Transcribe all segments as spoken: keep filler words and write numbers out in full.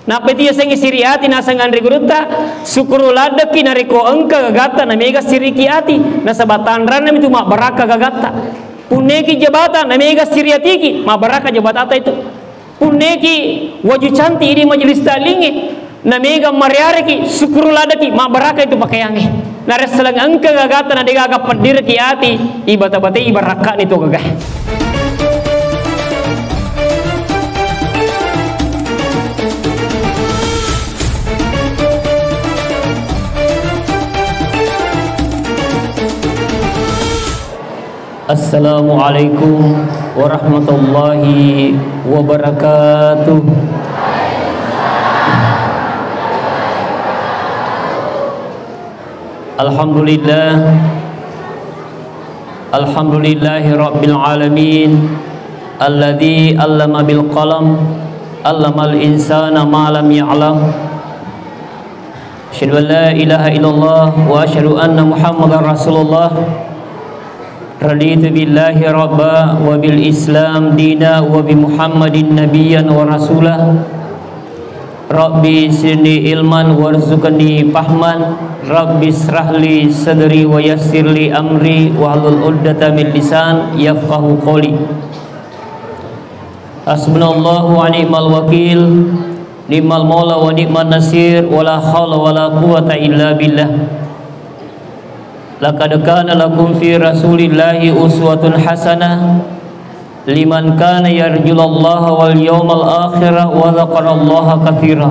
Nappa itu yasengnge siri ati naseng anre gurutta, sukkuru laddeki narekko engka gagatta na mega siriki ati, nasaba tanranna mitu mabbarakka gagatta. Punneki jabata na mega siri atiki, mabbarakka jabatatta itu. Punneki waju cantik idi majelis taklingnge, na mega mareareki, sukkuru laddeki, mabbarakka itu pakaiangnge. Naressaleng engka gagatta na degaga peddireki ati, ibata-batai barakkani to gagae. Assalamualaikum warahmatullahi wabarakatuh. Alhamdulillah. Alhamdulillahi rabbil alamin. Alladzi allama bil qalam, allamal insana ma lam ya'lam. Asyhadu an la ilaha illallah wa asyhadu anna Muhammadar Rasulullah. Raditu billahi rabba wa bil Islam dina wa bi Muhammadin nabiyyan wa rasula. Rabbi zidni ilman warzuqni fahman. Rabbi israhli sadri wa yassirli amri wahlul uqdata min lisan yafqahu qawli. Hasbunallahu wa ni'mal wakil. Ni'mal maula wa ni'man nasir, wa la haula wa la quwwata illa billah. Laqad kana lakum fi Rasulillahi uswatun hasanah liman kana yarjullaha wal yawmal akhira wa dzakarallaha katsira.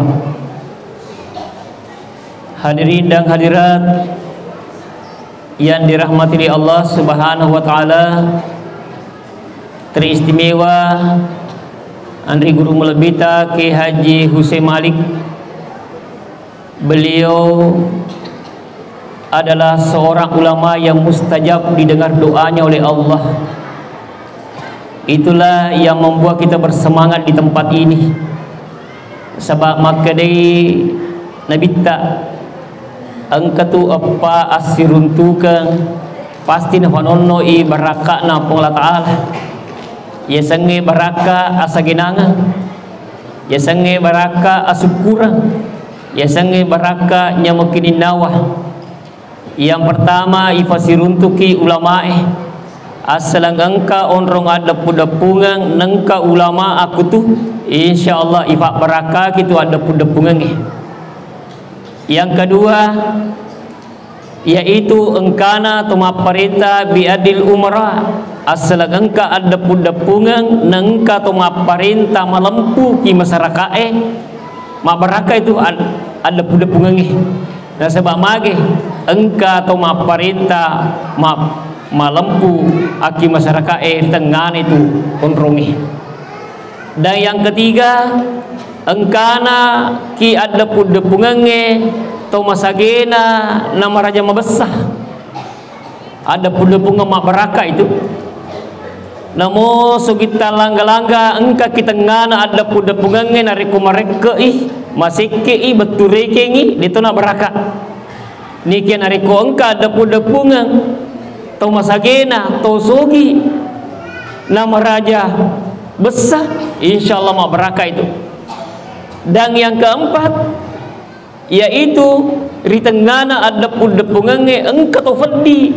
Hadirin dan hadirat yang dirahmati oleh Allah Subhanahu wa Ta'ala, teristimewa anri guru malebbita Kiai Haji Hussein Malik. Beliau adalah seorang ulama yang mustajab didengar doanya oleh Allah. Itulah yang membuat kita bersemangat di tempat ini. Saba' makkedai Nabitta, engka tu eppa assiruntukeng pasti nafanonno'i barakka'na Puang Allah Ta'ala. Yasengnge barakka asagenangeng, yasengnge barakka asukkureng, yasengnge barakka nyamukininnawa. Yang pertama, ifasiruntuki ulamae. Assaleng engka onrong addeppu-deppungeng, nengka ulama akutu, insya Allah ifabbarakkaki tu addeppu-deppungengnge. Yang kedua, yaitu engkana to mapparenta bi adil umara. Assaleng engka addeppu-deppungeng, nengka to mapparenta malempuki masyarakae, mabbarakka itu ad-, addeppu-deppungengnge. Nasaba' mage engka to mapparenta ma-, malempu aki masyarakae ri tengngana itu onrongnge. Dan yang ketiga, engkana ki addeppu-deppungengnge to masagena na maraja mabessa. Addeppu-deppungeng mabbarakka itu. Namo sogitta langga-langga engka ki tengngana addeppu-deppungengnge narekko marekke'i, masekke'i, bettu rekengngi, deto na barakka. Nikia narekko engka addeppu-deppungeng to masagena, to sogi, na maraja bessa, insya Allah mabbarakka itu. Dan yang keempat, yaitu ri tengngana addeppu-deppungengnge engka to feddi.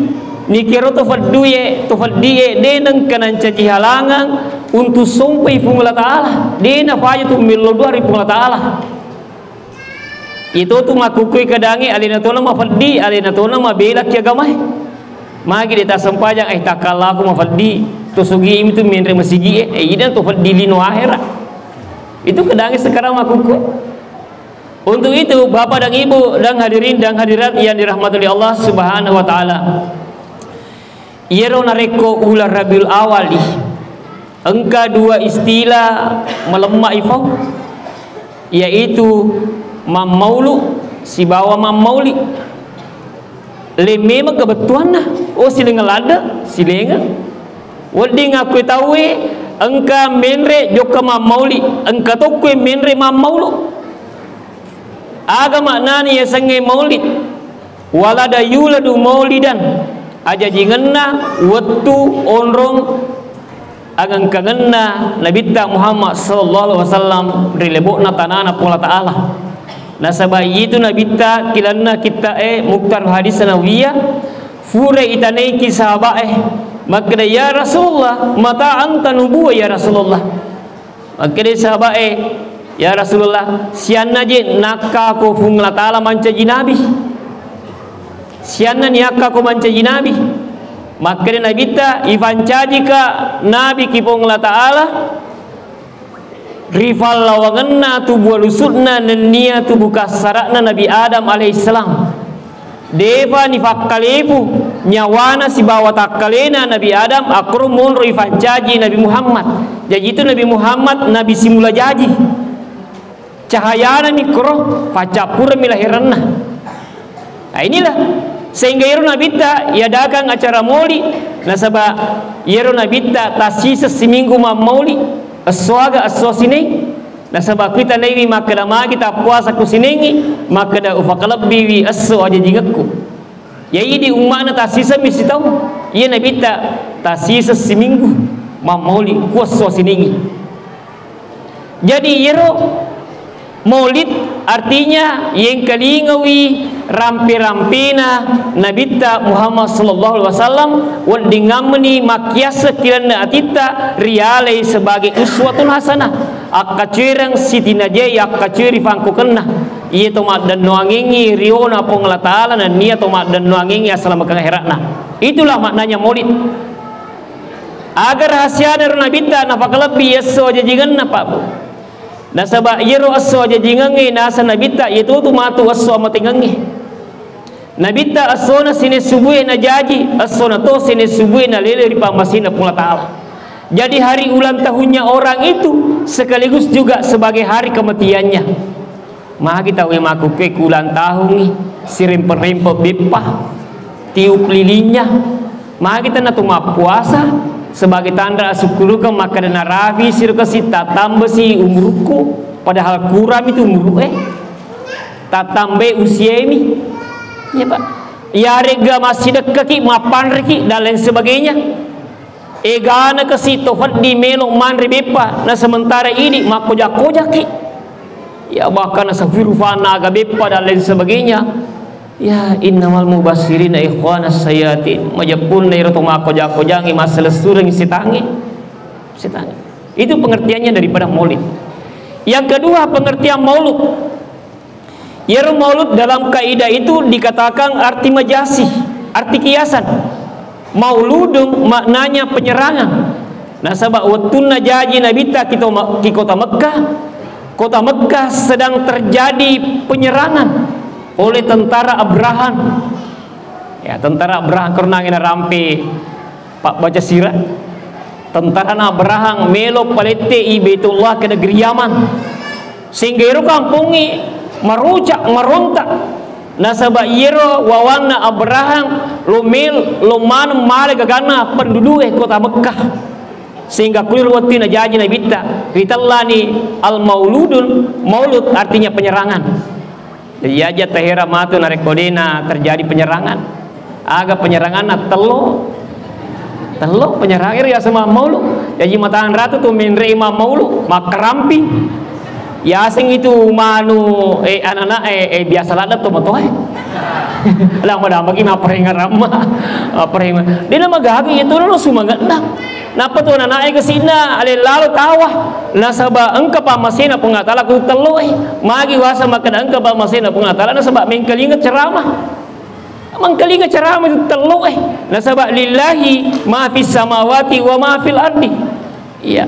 Nikiro to fedduye, to feddiye de nengka nancaji halangang untuk sompai Puang Allah Ta'ala. De nafaja tu mello dua ri Puang Allah Ta'ala. Itu tu makkukui kedangi alena tona mafeddi, alena tona mabela ki agamae. Magi de tassempajang, eh, takkallaku mafeddi, to sogi mi tu menre masigi e, eh, ida to feddi lino ahera. Itu kedangi sekarang makkukui. Untuk itu, Bapak dan Ibu dan hadirin dan hadirat yang dirahmati oleh Allah Subhanahu wa Ta'ala, iyaro narekko uleng Rabiul Awal i, engka dua istilah malemma ifau, yaitu mammaulu sibawa mammauli. Le memeng kebettuanna, oh, silengeng ladde, silengeng. Wedding akkue tauwe engka menre jokka mammauli, engka tokkue menre mammaulu. Aga maknani yasengnge maulid? Walada yuladu maulidan, ajajingenna wettu onrong agengkangenna Nabitta Muhammad sallallahu alaihi wasallam ri lebo'na tanana Puang Allah Ta'ala. Nasaba iyitu Nabitta kilanna kitta'e Mukhtar Hadis Nabawiyah, fure itanaiki sahaba'e, makkeda, "Ya Rasulullah, mata anta nubuwah, ya Rasulullah?" Makkeda sahaba'e, "Ya Rasulullah, sianna je nakkako Puang Allah Ta'ala mancaji nabi. Sianna niakkako mancaji nabi." Makkeda Nabitta, "Ifancajika nabi ki Puang Allah Ta'ala ri fallawangenna tubu alusu'na nennia tubu kassara'na Nabi Adam alaihissalam. De'pa nifakkalepu nyawana sibawa takkalena Nabi Adam, akkoro monro ifancaji Nabi Muhammad. Jaji itu Nabi Muhammad nabi simula jaji. Cahayana mikkoro, faccappurammi lahiranna." Nah, inilah sehingga iyaro Nabitta yadakang acara maulid, nasaba iyaro Nabitta tassiseng siminggu mammaulid, esso aga, esso Sining. Nasaba kuitanaiwi makkeda magi tappuasa ku Sinengngi, makkeda ufakalebbiwi esso ajajingekku. Iya idi umma'na tassiseng mi sitaung, iya Nabitta tassiseng siminggu mammaulid ku esso Sinengngi. Jadi iyaro maulid artinya yengkalingawi rampe-rampena Nabitta Muhammad sallallahu alaihi wasallam, weddingammeni makkiasseng kilanna atitta rialai sebagai uswatun hasanah, akkacuereng sitinajai akkacueri fangkokenna. Iya to maddennuangengngi riona Puang Allah Ta'ala nennia to maddennuangengngi asalamakeng akhera'na. Itulah maknanya maulid. Aga rahasiana ro Nabitta nafakalebbi esso ajajingenna, Pak, Bu? Nasaba iyaro esso ajajingengnge naseng Nabitta, iyatotu matu esso amatengengnge. Nabitta essona Sining subue najaji, essona to Sining subue nalele ri pammasena Puang Allah Ta'ala. Jadi hari ulang tahunnya orang itu sekaligus juga sebagai hari kematiannya. Magi tauwe makkukkue ku ulang tahungngi, sirempe-rempe beppa, tiup lilinnya. Magi tenna tu mappuasa sebagai tanra asukkurukeng makkeda narapi siro kasi tattambasi umurukku, padahal kurami tu umuru'e, tattambai usiemi. Ya, Pak. Yarega massidekkaki, mappanriki, dan lain sebagainya. Egana kasi to feddi melo manre beppa, na sementara idi makkoja-kojaki. Ya, bahkan nasafiru fana aga beppa dan lain sebagainya. Ya, innamal mubassirina ikhwanas sayatin. Majeppunna iro to makkoja-kojangi masselessurengi setangi. Setangi. Itu pengertiannya daripada maulid. Yang kedua, pengertian maulud. Iyaro maulud dalam kaidah itu dikatakan arti majasi, arti kiasan. Mauludun maknanya penyerangan. Nasaba wettunna jaji Nabitta ki to-, ki kota Mekkah, kota Mekkah sedang terjadi penyerangan oleh tentara Abraham. Ya, tentara Abraham karena narampe pabbaca sira. Tentarana Abraham melo palette'i Baitullah ke negeri Yaman. Sehingga ero kampongnge marucak, marontak. Nasaba iyero wawanna Abraham lo mel-, lo maneng male gaganna penduduk e kota Mekkah. Sehingga kulir wettu najaji Nabitta, ritellani al-mauludun, maulud artinya penyerangan. Jadi aja tahera matu narekko dena terjadi penyerangan. Aga penyeranganna? Tello. Tello penyerangan ero yaseng mammaulu. Jaji matang ratu tu menre mammaulu, makkaramping. Yaseng itu manu, eh, anak-anak, eh, eh, biasa ladde to matoa, eh. Lah madamaki mapparengnga ramma. Mapparengnga. Dena magaga itu lo sumangetna. Nappa tu anak-anak e kesina ale lalo tawa. Nasaba engka pammasena Puang Allah Taala ku tello e. Magi wasa makkeda engka pammasena Puang Allah Taala nasaba mengkalinga ceramah. Mengkalinga ceramah itu tello e. Nasaba lillahi ma fis samawati wa ma fil ardi. Iya.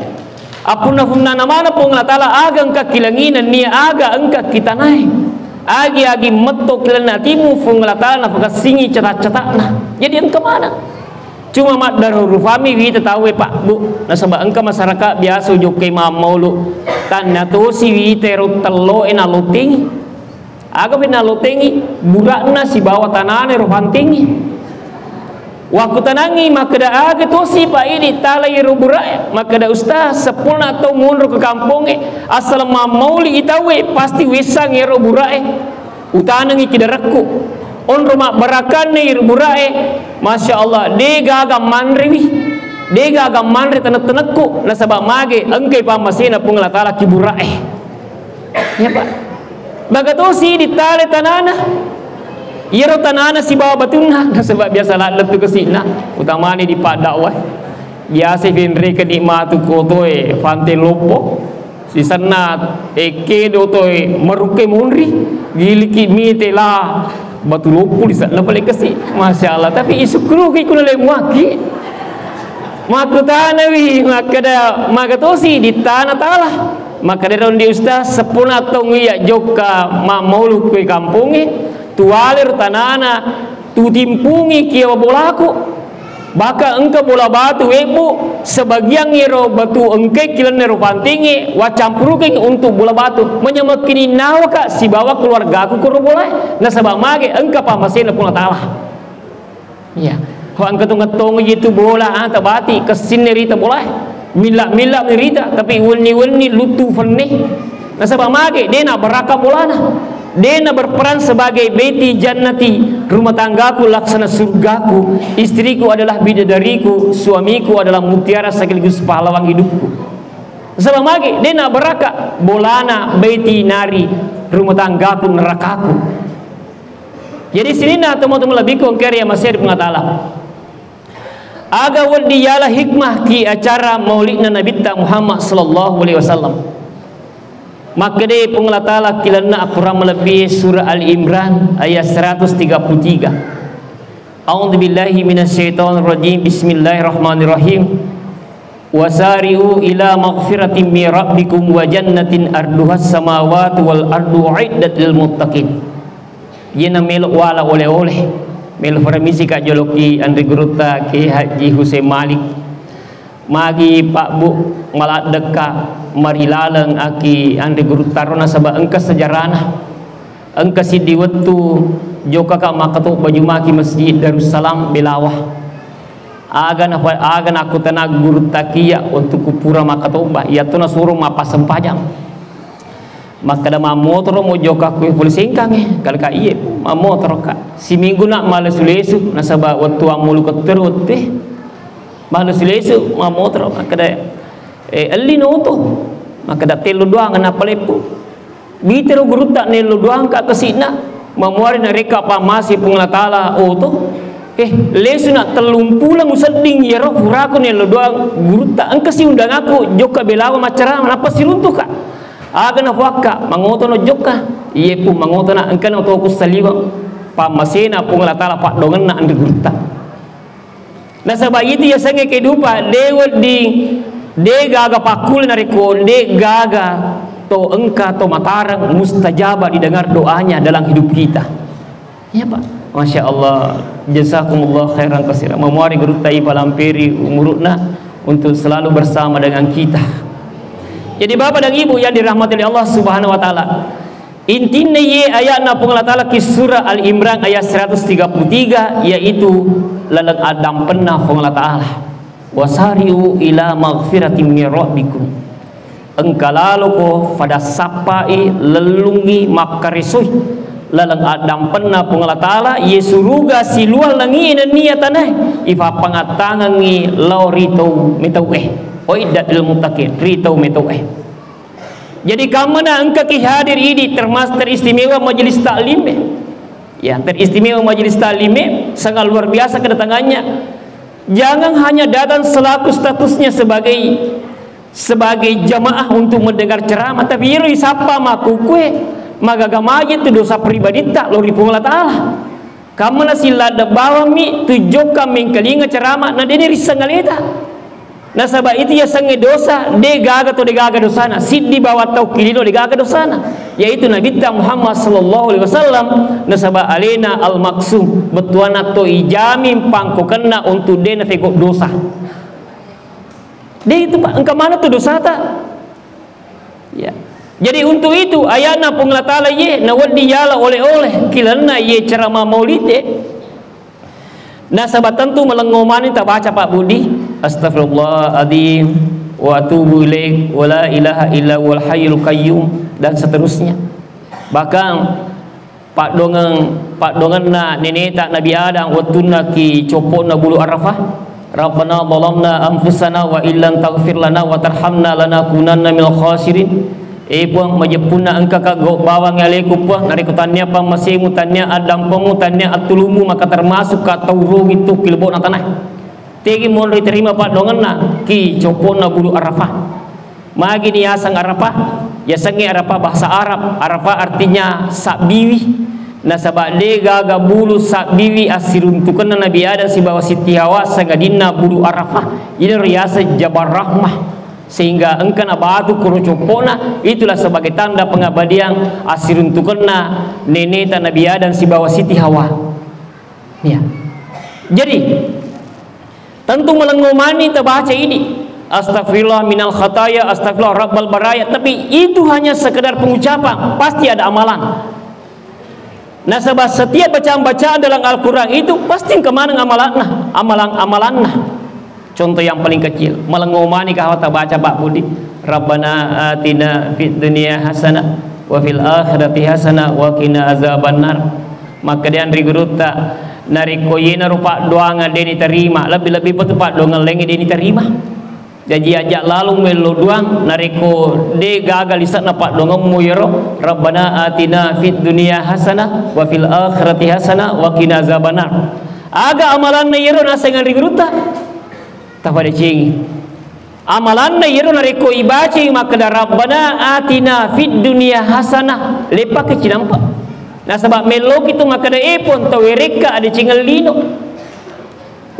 Appunna-punnana mana Puang Allah Taala aga engka kilangi nennia aga engka kitanae. Agi-agi metto kilanna atimu Puang Allah Taala nafakassingi cata-cata'na. Jadi engka mana? Cuma maddarurufami wita tauwe, Pak, Bu. Nasaba engka masyarakat biasa ujokkai mammaulu. Tanna tosi wita ero tello e nalotengi. Aga pe nalotengi? Bura'na sibawa tanana ero fantengi. Wakkutanangi makkeda aga tosi, Pak, idi talai ero bura'e? Makkeda, Ustaz, seppulna tau monro ke kampongnge, asal mammauli i tauwe, pasti wessangi ero bura'e. Utanengi kidarekku. Onro mabbarakanna iro bura'e, Masya Allah, de gaga manrewi. De'gaga manre teneng-tenekku, nasaba mage engkai pammasena Puang Allah Ta'ala ki bura'e. Iya, Pak. Maga tosi dittale tanana. Iyaro tanana sibawa batunna, nasaba biasa ladde tu kasi'na, utamani di paddakwah. Biasa fenreke nikmatu kotoe, fante loppo. Sisenna, eh, kedo toe, marukke monri, giliki mite la, batu loppo lisenna pale kasi. Masya Allah, tapi isukkuruki kuna lemuaki. Makkutanawi, makkeda, maga tosi dittana tala. Makkeda rondi ustaz, seppulo taung iya jokka mammaulu kue kampongnge, tualer tanana, tutimpungi kiawa bolaku. Bahkan engka bola batu webbu, sebagian ero batu engkai kilenna ero pantingnge, waccampurukengngi untuk bola batu. Manyamekkininnawa ka sibawa keluargaku koro bolae. Nasaba mage engka pammasena Puang Allah Ta'ala. Iya. Ho engka tu ngettongi itu bola, ah, tabati, kessinne rita bolae. Milla-milla ni rita, tapi wenni-wenni luttu fenne. Nasaba mage, de na beraka bolana. De na berperan sebagai baiti jannati, rumah tanggaku laksana surgaku, istriku adalah bidadariku, suamiku adalah mutiara sekaligus pahlawan hidupku. Nasaba mage, de na beraka bolana baiti nari rumah tanggaku nerakaku. Jadi sininna tomatoa malebbiku engkere ya masih di Puang Allah Ta'ala. Aga wedding yala hikmah ki acara maulidna Nabitta Muhammad sallallahu alaihi wasallam. Makkedai Puang Allah Ta'ala kilenna Al-Quran malebbi surah Ali Imran ayat seratus tiga puluh tiga. A'udzu billahi minasyaitonir rajim. Bismillahirrahmanirrahim. Wasari'u ila maghfiratin min rabbikum wa jannatin arduhas samawati wal ardu uiddat lil muttaqin. Iyena melo wala ole-ole, melo paramisi ka joloki anre gurutta Kiai Haji Hussein Malik. Magi Pak Bu maladdekka marilaleng aki anre gurutta ro nasaba engka sejarana. Engka siddi wettu jokka ka makkatobba jumaki Masjid Darussalam Belawa. Aga na, aga nakkutana gurutta kia untuk kupura makkatobba, iyatu nasuro mappasempajang. Makkeda, "Mammotoro mo jokka kue pole sengkangnge?" Kalka, "Iye, mammotoro ka." Siminggu na malesu-lesu, nasaba wettu ammulu kettero wettu e. Malesu-lesu, mammotoro, makkeda, "Eh, elli no oto." Makkeda, "Tellu doang, nappa leppu." Bitero gurutta nello doang ka kasi'na, mamuare narekka pammase Puang Allah Ta'ala oto. Eh, lesu na tellumpuleng usedding iyaro purako nello doang gurutta. Engka si undangaku jokka Belawa maccarama, nappa siruntuka. Aga nafuakka, mangoto no jokka. Iye Pu, mangoto na, engka na otoku saliweng. Pammasena Puang Allah Ta'ala paddoangenna anre gurutta. Nasaba itu yasengnge kehidupan, de wedding, de gaga pakkule narekko de gaga to engka to matareng mustajabah didengar doanya dalam hidup kita. Iya, Pak. Masya Allah. Jazakumullah khairan kasira. Mamuari gurutta ipalamperi umuruna untuk selalu bersama dengan kita. Jadi, Bapak dan Ibu yang dirahmati oleh Allah Subhanahu wa Ta'ala, intinna iye ayatna Puang Allah Ta'ala ki surah Al Imran ayat seratus tiga puluh tiga, yaitu laleng addampenna Puang Allah Ta'ala. Wasari'u ila maghfiratin min rabbikum. Engka laloko pada sappai, lellungi, makkaresoi laleng addampenna Puang Allah Ta'ala, ye suruga siluang langie nennia tanae, ifappangattangengngi lao ri tau metau'e. Uiddat lil muttaqin, ri tau metau'e. Jadi, kammana engkaki hadir idi, termasuk teristimewa majelis taklim e. Ya, teristimewa majelis taklim e, sangat luar biasa kedatangannya. Jangan hanya datang selaku statusnya sebagai, sebagai jamaah untuk mendengar ceramah, tapi iyaro isappa makkukue, magaga maje tu dosa pribaditta lao ri Puang Allah Ta'ala. Kammana silladdeng bawammi tu jokka mengkalinga ceramah, na deni risseng aleta. Nasaba itu yasengnge dosa, de gaga to de gaga dosana, siddi bawang tau kilino de gaga dosana, yaitu Nabitta Muhammad sallallahu alaihi wasallam, nasaba alena al-maksum, bettuanna to ijamin pangkokenna untuk de nafego dosa. De itu, Pak, engka mana tu dosata? Ya. Jadi untuk itu ayatna Puang Allah Ta'ala ye nawedding yala oleh-oleh kilenna ye ceramah maulid e. Nasaba tentu malengo mani tabaca, Pak Budi, "Astagfirullahaladzim, wa atubu ilaik, wa la ilaha illa huwal hayyul qayyum," dan seterusnya. Bahkan paddongeng, paddongenna neneta Nabi Adam wettunna ki coppo'na bulu Arafah, Rabbana zalamna anfusana wa illam taghfir lana wa tarhamna lanakunanna minal khasirin. E Puang, majeppunna engka kagau bawang aleku Puang, narekko tannia pammasemu, tannia addampemu, tannia attulummu, maka termasuk ka tau rugi tu ki lebo'na tanah. Tegi monro terima paddoangenna ki copona bulu Arafah. Magi ni yaseng Arafah? Yasengnge Arafah bahasa Arab. Arafah artinya sabbiwi. Nasaba de gaga bulu sabbiwi assiruntukenna Nabi Adam sibawa Siti Hawa, sangadinna bulu Arafah. Iyaro yaseng Jabal Rahmah. Sehingga engka nabatu koro copona, itulah sebagai tanda pengabadian assiruntukenna neneta Nabi Adam sibawa Siti Hawa. Ya. Jadi, tentu malengo mani tabaca ini. Astagfirullah minal khataya, astagfirullah rabbal baraya. Tapi itu hanya sekedar pengucapan, pasti ada amalan. Nasaba setiap bacaan-bacaan dalam Al-Quran itu pasti engka maneng amalanna, amalan-amalanna. Contoh yang paling kecil, malengo mani ka tabaca, Pak Budi, Rabbana atina fid dunya hasanah wa fil akhirati hasanah wa qina azabannar. Makkedaeng ri gurutta, narekko yenaro paddoangeng de niterima, lebbi-lebbi patu paddoangeng laingnge de niterima. Jaji aja lalo mello doang, narekko de gaga lise'na paddoangemmu yero, Rabbana atina fid dunya hasanah wa fil akhirati hasanah wa qina azabannar. Aga amalanna yero naseng ri gurutta? Tapadecengi. Amalanna iyaro narekko ibacai makkeda, "Rabbana atina fid dunya hasanah," leppaki cinampe. Nasaba melloki tu makkeda, "E Puang, tawerekka adecengeng lino."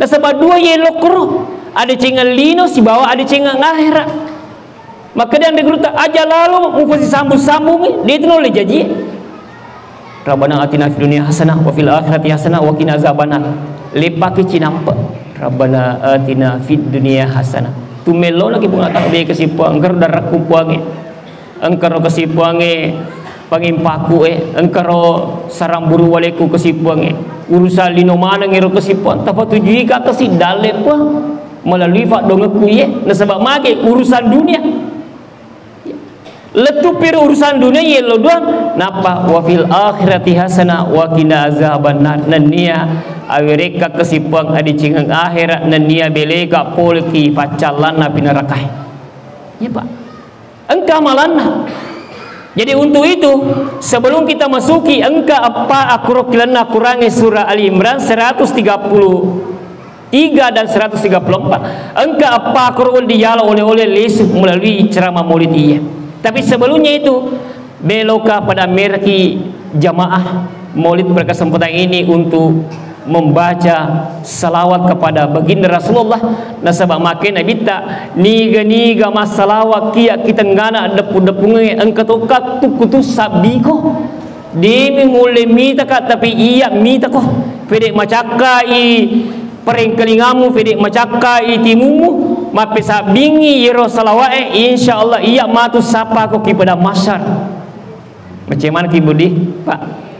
Nasaba dua yellokkoro, adecengeng lino sibawa adecengeng ahera. Makkeda anre gurutta, "Aja lalo mupasisambung-sambungi, de tu naulle jajie." Rabbana atina fid dunya hasanah wa fil akhirati hasanah wa qina azabannar. Leppaki cinampe. Rabbana atina fid dunya hasanah. Tumellona ki Puang, takbir kasi Puang, engkaro darakku Puangnge. Engkaro kasi Puangnge pangimpaku e, engkaro sarang buru waleku kasi Puangnge. Urusan lino maneng ero kasi Puang, tapatujui ka kasi dalle Puang melalui faddongekku iye, nasaba mage urusan dunia. Lettupi ro urusan dunia yello doang, nappa wa fil akhirati hasanah wa qina azabannar. Nennia awerekka kasi Puang adecengeng ahera, nennia beleka poleki paccallanna api nerakae. Iya, Pak. Engka amalanna. Jadi untuk itu, sebelum kita masuki, engka eppa akkoro kilenna Qurangnge, surah Ali Imran seratus tiga puluh tiga dan seratus tiga puluh empat. Engka eppa koro wedding yala oleh-oleh lesu melalui ceramah maulid iya. Tapi sebelumnya itu, meloka pada mereki jamaah maulid pada kesempatan ini untuk membaca salawat kepada baginda Rasulullah, nasaba make nabitta, "Niga-niga massalawat kia ki tenggana deppu-deppungengnge, engka tokka tukku tu sabbiko." Demi mulle mitaka, tapi iya mitako. Pede macakkai parengkalingammu, pede macakkai timummu, mappesabbingi yero salawa'e, insya Allah iya matu sappako ki pada masyar. Macemana ki Budi, Pak?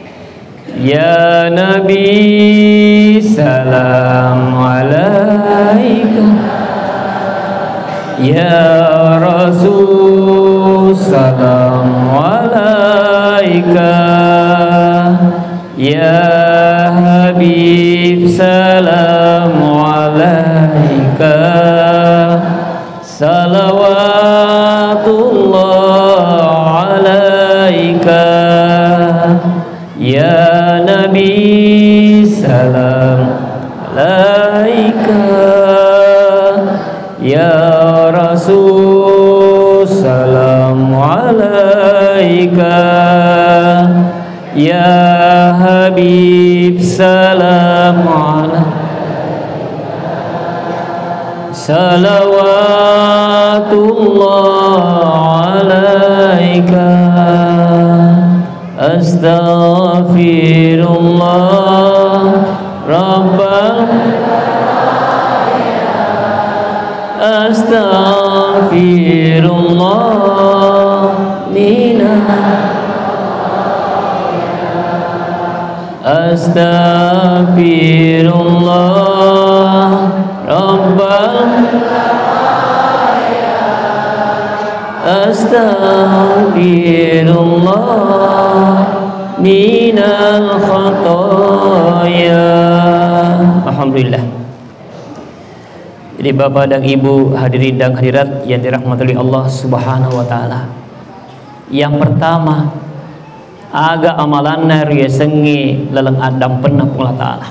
Ya Nabi, salam alaika. Ya Rasul, salam alaika. Ya Habib, salam alaika. Salawatullah alaika. Ya Nabi, salam alaika. Ya Rasul, salam alaika. Ya Habib, salam alaika. Salawatullah alaika. Astaghfirullah Rabbal. Astaghfirullah minal. Astaghfirullah Rabbal. Astaghfirullah minal khataya. Alhamdulillah. Bapak dan Ibu, hadirin dan hadirat yang dirahmati oleh Allah Subhanahu wa Ta'ala. Yang pertama, aga amalanna riasengnge laleng addampenna Puang Allah Ta'ala.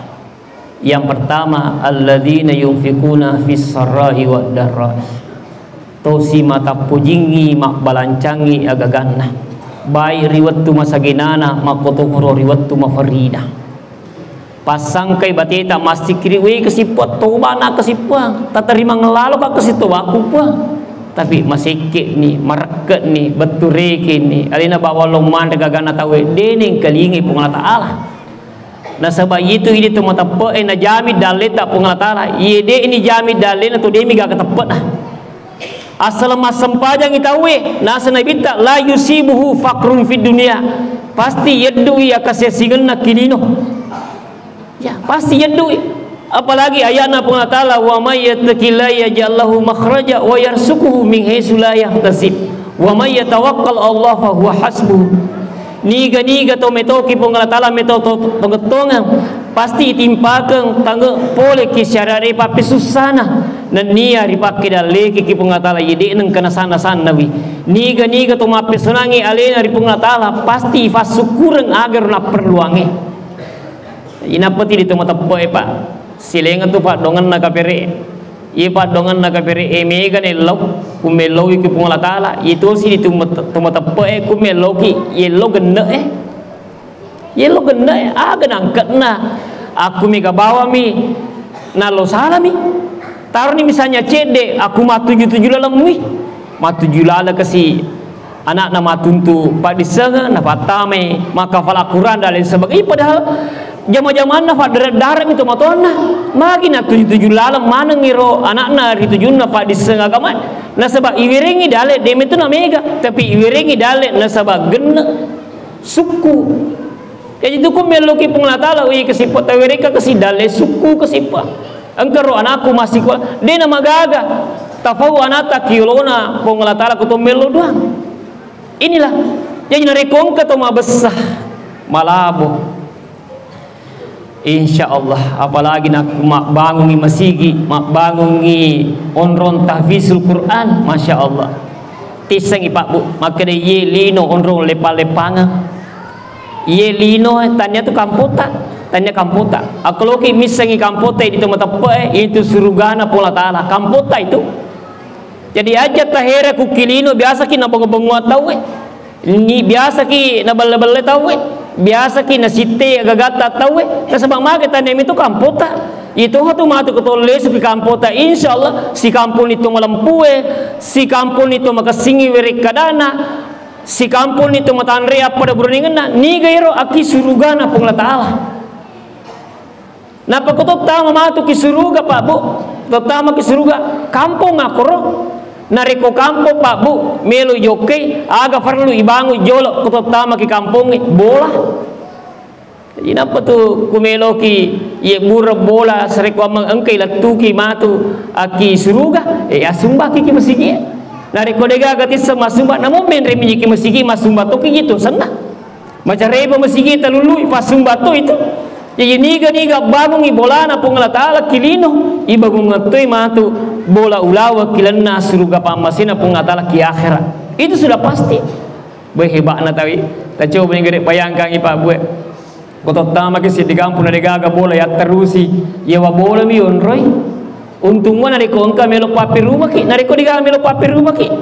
Yang pertama, alladzina yunfikuna fis sarra'i wad darra'i. Tosi matappojingngi mabbalancangngi agaganna, baik ri wettu masagenana, makkotokoro ri wettu maferrina. Passangkai bateta massikkiri, we kesippang, tobana kesippang, tatarimang lalo ka kesi tobaku, Puang. Tapi masekkeni, marekke'ni, bettu rekeni, alena bawang lo manre gagana tauwe, de nengkalingai Puang Allah Ta'ala. Nasaba itu idi to mateppe'e najami dalleta Puang Allah Ta'ala. Iye de ni jami dallena to demi gaga teppe'na. Assaleng massempajangi tauwe, nasa Nabitta, "La yusibuhu faqrun fid dunya." Pasti yeddui akasiassingenna kilino. Ya, pasti yeddui. Apalagi ayatna Puang Allah Ta'ala, "Wa may yattaqillaha yaj'al lahu makhraja wa yarzuquhu min haitsu la yahtasib. Wa may yatawakkal Allah fa huwa hasbuh." Niga-niga to metoki Puang Allah Ta'ala meto to tongettongeng, pasti itimpakeng tange pole ki syarare pappesussana. Nennia ripakke dalleki ki Puang Allah Ta'ala, ye de nengka nasanna-sannawi. Niga-niga to mappesonangi alena ri Puang Allah Ta'ala, pasti ifassukkureng agaro napperluange. Inappa tidi to mateppe'e, Pak. Silenga tu paddongenna kapere. Iye paddongenna kapere e mega nellau, kummellau ki Puang Allah Ta'ala. Iye tosi di tu mat-, to mateppe'e kummellau ki, yello genne e. Yello genne e, aga nangkatna. Aku mega bawami, nallo salami. Taroni misalnya cedde, aku matuju-tuju lalemmi. Matuju laleng kasi anakna matuntu paddissengeng, napattamai makkafala Quran dan lain sebagainya. Padahal jama-jamanna faddare-dare mi tomatoanna. Magi natuju-tuju laleng maneng iro anakna ri tujunna paddissengeng agama. Nasaba iwerengi dale, de metu na mega, tapi iwerengi dale nasaba genne sukku. Jaji tu ku melloki Puang Allah Ta'ala, wi kesipa tawereka kesi dalle sukku kesipa. Engka ro anakku masikola, de na magaga. Tafau anata kiolona Puang Allah Ta'ala ku to mello doang. Inilah. Jaji narekko engka to mabessa, malabo. Insya Allah, apalagi nakku mabbangungi masigi, mabbangungi onrong tahfizul Quran, Masya Allah. Tissengi Pak Bu, makkeda iye lino onrong lepang-lepangeng. Iye lino, tania tu kampota, tania kampota. Akko loki missengi kampota di to mateppe'e, itu surugana Puang Allah Ta'ala. Kampota itu. Jadi aja tahera ku ki lino, biasaki nabongo-bongoa tauwe. Ni biasaki nabelle-belle tauwe. Biasaki nasitte gagatta tauwe. Nasaba mage tania mi tu kampota. Itu tu matu ko to lesu ki kampota, insya Allah sikampuni to malempue, sikampuni to makessingi werekkadana. Sikampuni to matanre appada burunengenna, niga ero aki surugana Puang Allah Ta'ala. Nappa ko tottama matu ki suruga, Pak Bu, tottama ki suruga, kampong akkoro. Narekko kampong, Pak Bu, melo jokkei, aga perlu ibangun jolo ko tottama ki kampongnge, bola. Jadi nappa tu ku meloki ye bureng bola, sarekkuammeng engkai lettuki matu aki suruga, e, asumbaki ki masigi. Narekko degaga tisseng masumba, namo menre minyi ki masigi masumba toki gitu senna. Macareba masigi talului pasumba to itu. Jadi niga-niga bangungi bolana Puang Allah Ta'ala ki lino, ibangun toi matu bola ulawa ki lenna suruga pammasena Puang Allah Ta'ala ki akhirat. Itu sudah pasti. Boe, hebatna tawi. Tacoba ni gere bayangkangi Pak Bue. Ko tottamaki siddi kampung na degaga bola yatterusi, yewa bolami yonroi. Untung mua narekko engka melo pappirumaki, narekko degaga melo pappirumaki,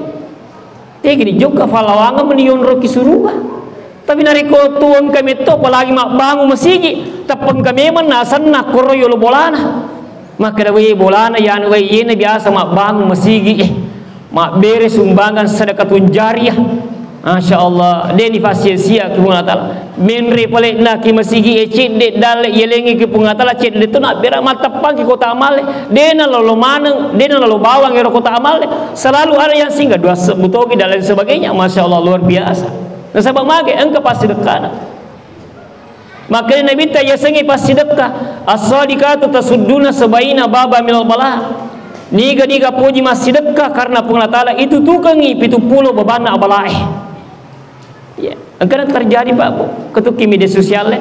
tegini jokka falawangeng meni yonroki suruga. Tapi narekko tu engka metto, apalagi mabbangung masigi, tappa engka memang nasenna koro yolo bolana. Makkeda, "Wei, bolana yanu, wei, iyena biasa mabbangung masigi, eh, mabbere sumbangan sedekatun jariyah." Masya Allah, deni fasia-sia ki Puang Allah Ta'ala. Menre pale na ki masigi, eh, cedde dalle, yelengi ki Puang Allah Ta'ala, cedde tu nabbera, matteppang ki kota amalle, dena lolo maneng, dena lolo bawang ero kota amalle, selalu ada yang singgah, dua sebutoki dan lain sebagainya. Masya Allah, luar biasa. Nasaba mage, engka pasti dekkana. Makanya Nabitta yasengnge passidekka, "As-sadiqatu tasudduna sabaina baba minal bala." Niga-niga poji massidekka karena Puang Allah Ta'ala itu tukengi pitu pulo babanna abalae. Ya, engkana terjadi, Pak, Bu, ketukki media sosial, eh.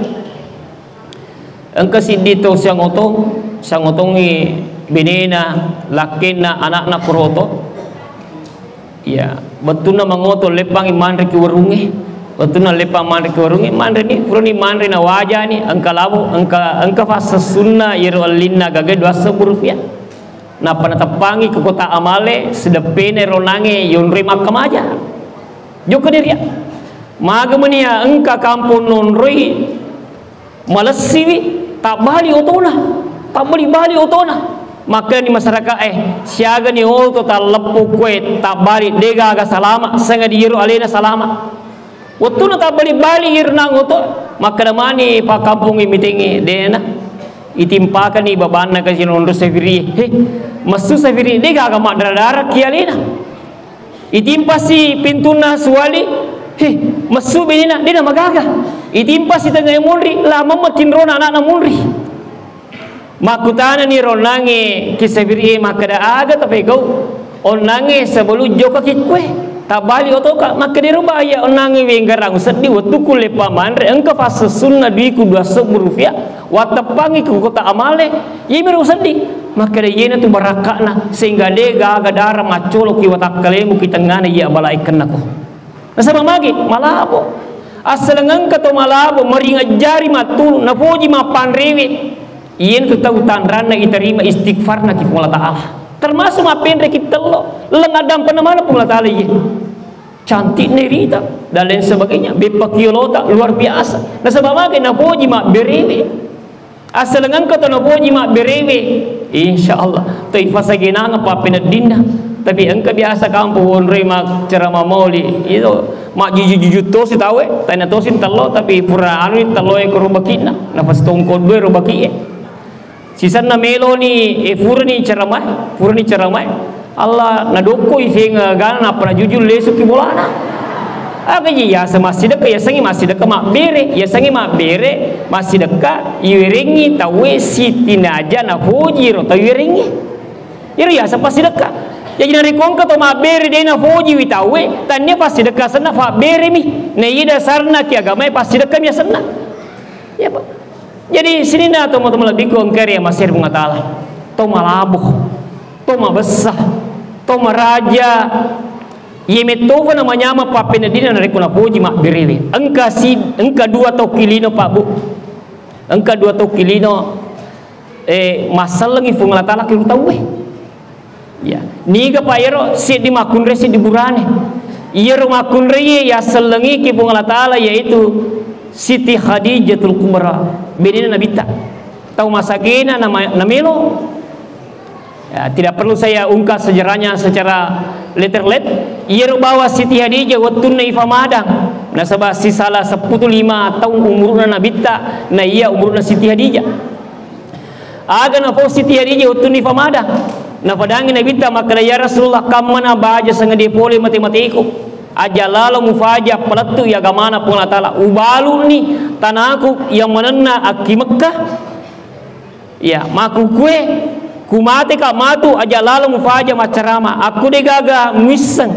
Engka siddi to siang otong, siang otongi benena, lakkenna, anakna koroto. Iya, wettunna mangoto leppangi manre ki warungnge. Wettunna leppang manre ki warungnge, manreni, purani manre na wajani, engka labo, engka, engka fassessunna iyaro ellinna gaga dua sebbu rupiah. Nappa nateppangi ke kota amale, sedeppena ero nange yonroi makkamaja. Jokka deria. Maga menia engka kampong nonroi, malessiwi, tabbali otona, tabbali-bali otona. Makkani masyarakat, eh, siagani oto talleppu kue, tabbali, degaga salama, sanga di iyaro alena salama. Wettunna tabbali-bali irnang oto, makkeda mani pakkampongnge mitengnge, dena. Itimpakani babanna kasi nonro safiri, he, massu safiri, degaga maddara-dara ki alena. Itimpasi pintunna suwali, he, messu benena, dena magaga. Itimpasi tengngae munri, la mamma tinrona anakna munri. Makkutanani ronnangnge ki safiri e makkeda, aga tapegau onnangnge sebelum jokka ki kue? Tabbali otoka, makkeda ero baya onnangnge wenggarang seddi wettu kulle pamanre engka fassessunna duiku dua sebbu rupiah. Watteppangi ku kota amale, iyemiro seddi. Makkeda iyena tu barakka'na, sehingga de gaga dara maccoloki watakkalemu ki tengngana iya balae kennako. Nasaba magi? Malabo. Assaleng engka to malabo, maringajjari mattulu, napoji mappanrewe. Iyena tu tau tanranna iterima istighfarna ki Puang Allah Ta'ala. Termasuk mappenre ki tello, leng addampenna mana Puang Allah Ta'ala iye. Cantikna irita dan lain sebagainya, beppa kiolota luar biasa. Nasaba magi? Napoji mabberewe. Assaleng engka to napoji mabberewe, insya Allah to ifasagenangeng pappeneddinna. Tapi engka biasa kampo wonroi maccarama mauli, itu majjuju-juju tosi tauwe, tania tosi tello, tapi pura anu telloe ko robaki'na, nafas tongko dua robaki'e. Sisenna meloni, eh, purani ceramah, purani ceramah. Allah nadokkoi feng gana nappa najujung lesuki bolana. Aga ji yaseng massidekka, yasengngi massidekka mabbere, yasengngi mabbere, massidekka, iwerengngi tauwe sitinaja napoji ro tau iwerengngi. Iyaro yaseng passidekka. Jaji narekko engka to mabbere de napojiwi tauwe, tania passidekka asenna, fabberemi. Na iya dasarna ki agamae passidekkami asenna. Iya, Pak. Jadi, sininna tomatoa malebbiku engkae ri amaseru Puang Allah Ta'ala. To malabo, to mabessa, to maraja. Iye mettofa namanyameng pappeneddinna narekko napoji mabberewe. Engka si, engka dua tau kilino, Pak, Bu. Engka dua tau kilino, eh, massellengi Puang Allah Ta'ala ki ro tauwe. Ya, niga pa iyaro seddi makkunrai seddi burane. Iyaro makkunrai yassellengi ki Puang Allah Ta'ala yaitu Siti Khadijatul Kubra, benena Nabitta. Tau masagena nama, namelo. Ya, tidak perlu saya ungkap sejarahnya secara letter-let. Iyaro bawa Siti Khadijah wettunna ifamadang. Nasaba sisala sepputu lima taung umuruna Nabitta, na iya umuruna Siti Khadijah. Aga napau Siti Khadijah wettunna ifamadang? Nafadangi Nabitta makkeda, "Ya Rasulullah, kammana baja sangadie pole mate-mateku. Aja lalo mufaja palettu i agamana Puang Allah Ta'ala. Ubaluni tanaku yang manenna akki Mekkah. Ya, makkukue kumateka matu aja lalo mufaja maccarama. Akku degaga muisseng."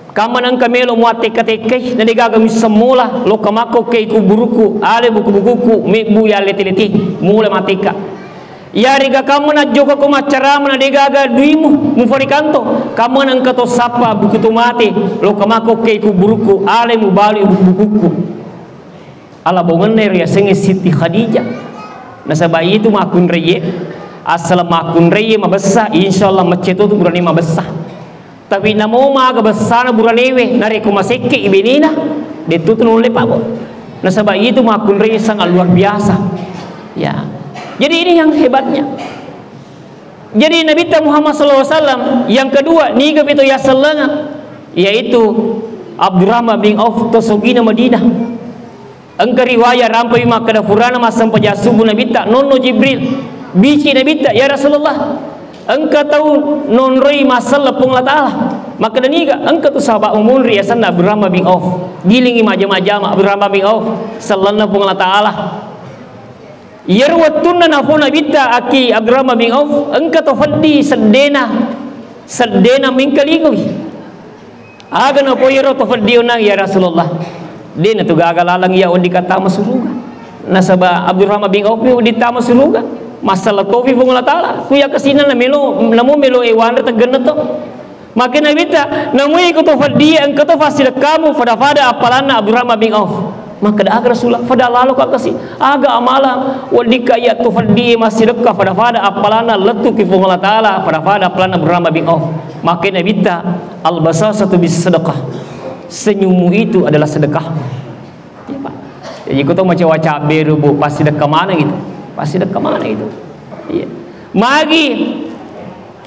Kammana engka melo muattekka-tekkai, na degaga misseng mola, lokka makkokkei kuburuku, ale buku-bukuku, mebbu yallete-lete, mola mattekka. Yarega kammana jokako maccarama na degaga duimu, mufarikanto, kammana engka to sappa buku to mate, lokka makkokkei kuburuku, ale mubalui buku-bukukku. Ala bongenna ero yasengnge Siti Khadijah. Nasaba itu makkunraiye, assaleng makkunraiye mabessa, insyaallah mecce to tu burane mabessa. Tapi namo maga bessana buranewe, narekko masekke i benena, dettu tu nulle pabo. Nasaba itu makkunraiye sangat luar biasa. Ya. Jadi ini yang hebatnya. Jadi Nabitta Muhammad sallallahu alaihi wasallam yang kedua, niga pito yassellengeng, yaitu Abdurrahman bin Auf to sogina Madinah. Engka riwaya rampami makkeda, purana massempajang subuh Nabitta, nonno Jibril, bici Nabitta, "Ya Rasulullah, engka tau nonroi masselleng Puang Allah Ta'ala." Makkeda, "Niga?" "Engka tu sahabat umunri yasenna Abdurrahman bin Auf." Gilingi majama-jama Abdurrahman bin Auf, sellenna Puang Allah Ta'ala. Iyaro wettunna nafo Nabitta akki Abdurrahman bin Auf, engka to feddi seddena, seddena mengkalingawi. Aga napau iyaro to feddi onnang, "Ya Rasulullah, de natu gaga laleng iya wedding kattama suruga." Nasaba Abdurrahman bin Auf mi wedding tama suruga. Massala tofi Puang Allah Ta'ala. Ku iya kasina na melo, namo melo e wanre teggenna to. Makkeda Nabitta, namui ko to faddi, engka to fassidekkamu, fada-fada appalanna Abdurrahman bin Auf. Makkeda, aga Rasulullah, fada lalo ka kasi, aga amala, weddikka iya to faddi massidekka, fada-fada appalanna lettuki Puang Allah Ta'ala, fada-fada appalanna Abdurrahman bin Auf. Makkeda Nabitta, al-basasatu bis sadaqah. Senyummu itu adalah sedekah. Iya, Pak. Jadi, ko to macawa cabberu, Bu, pasti dekka maneng itu. Pasti dekka maneng itu. Iya. Magi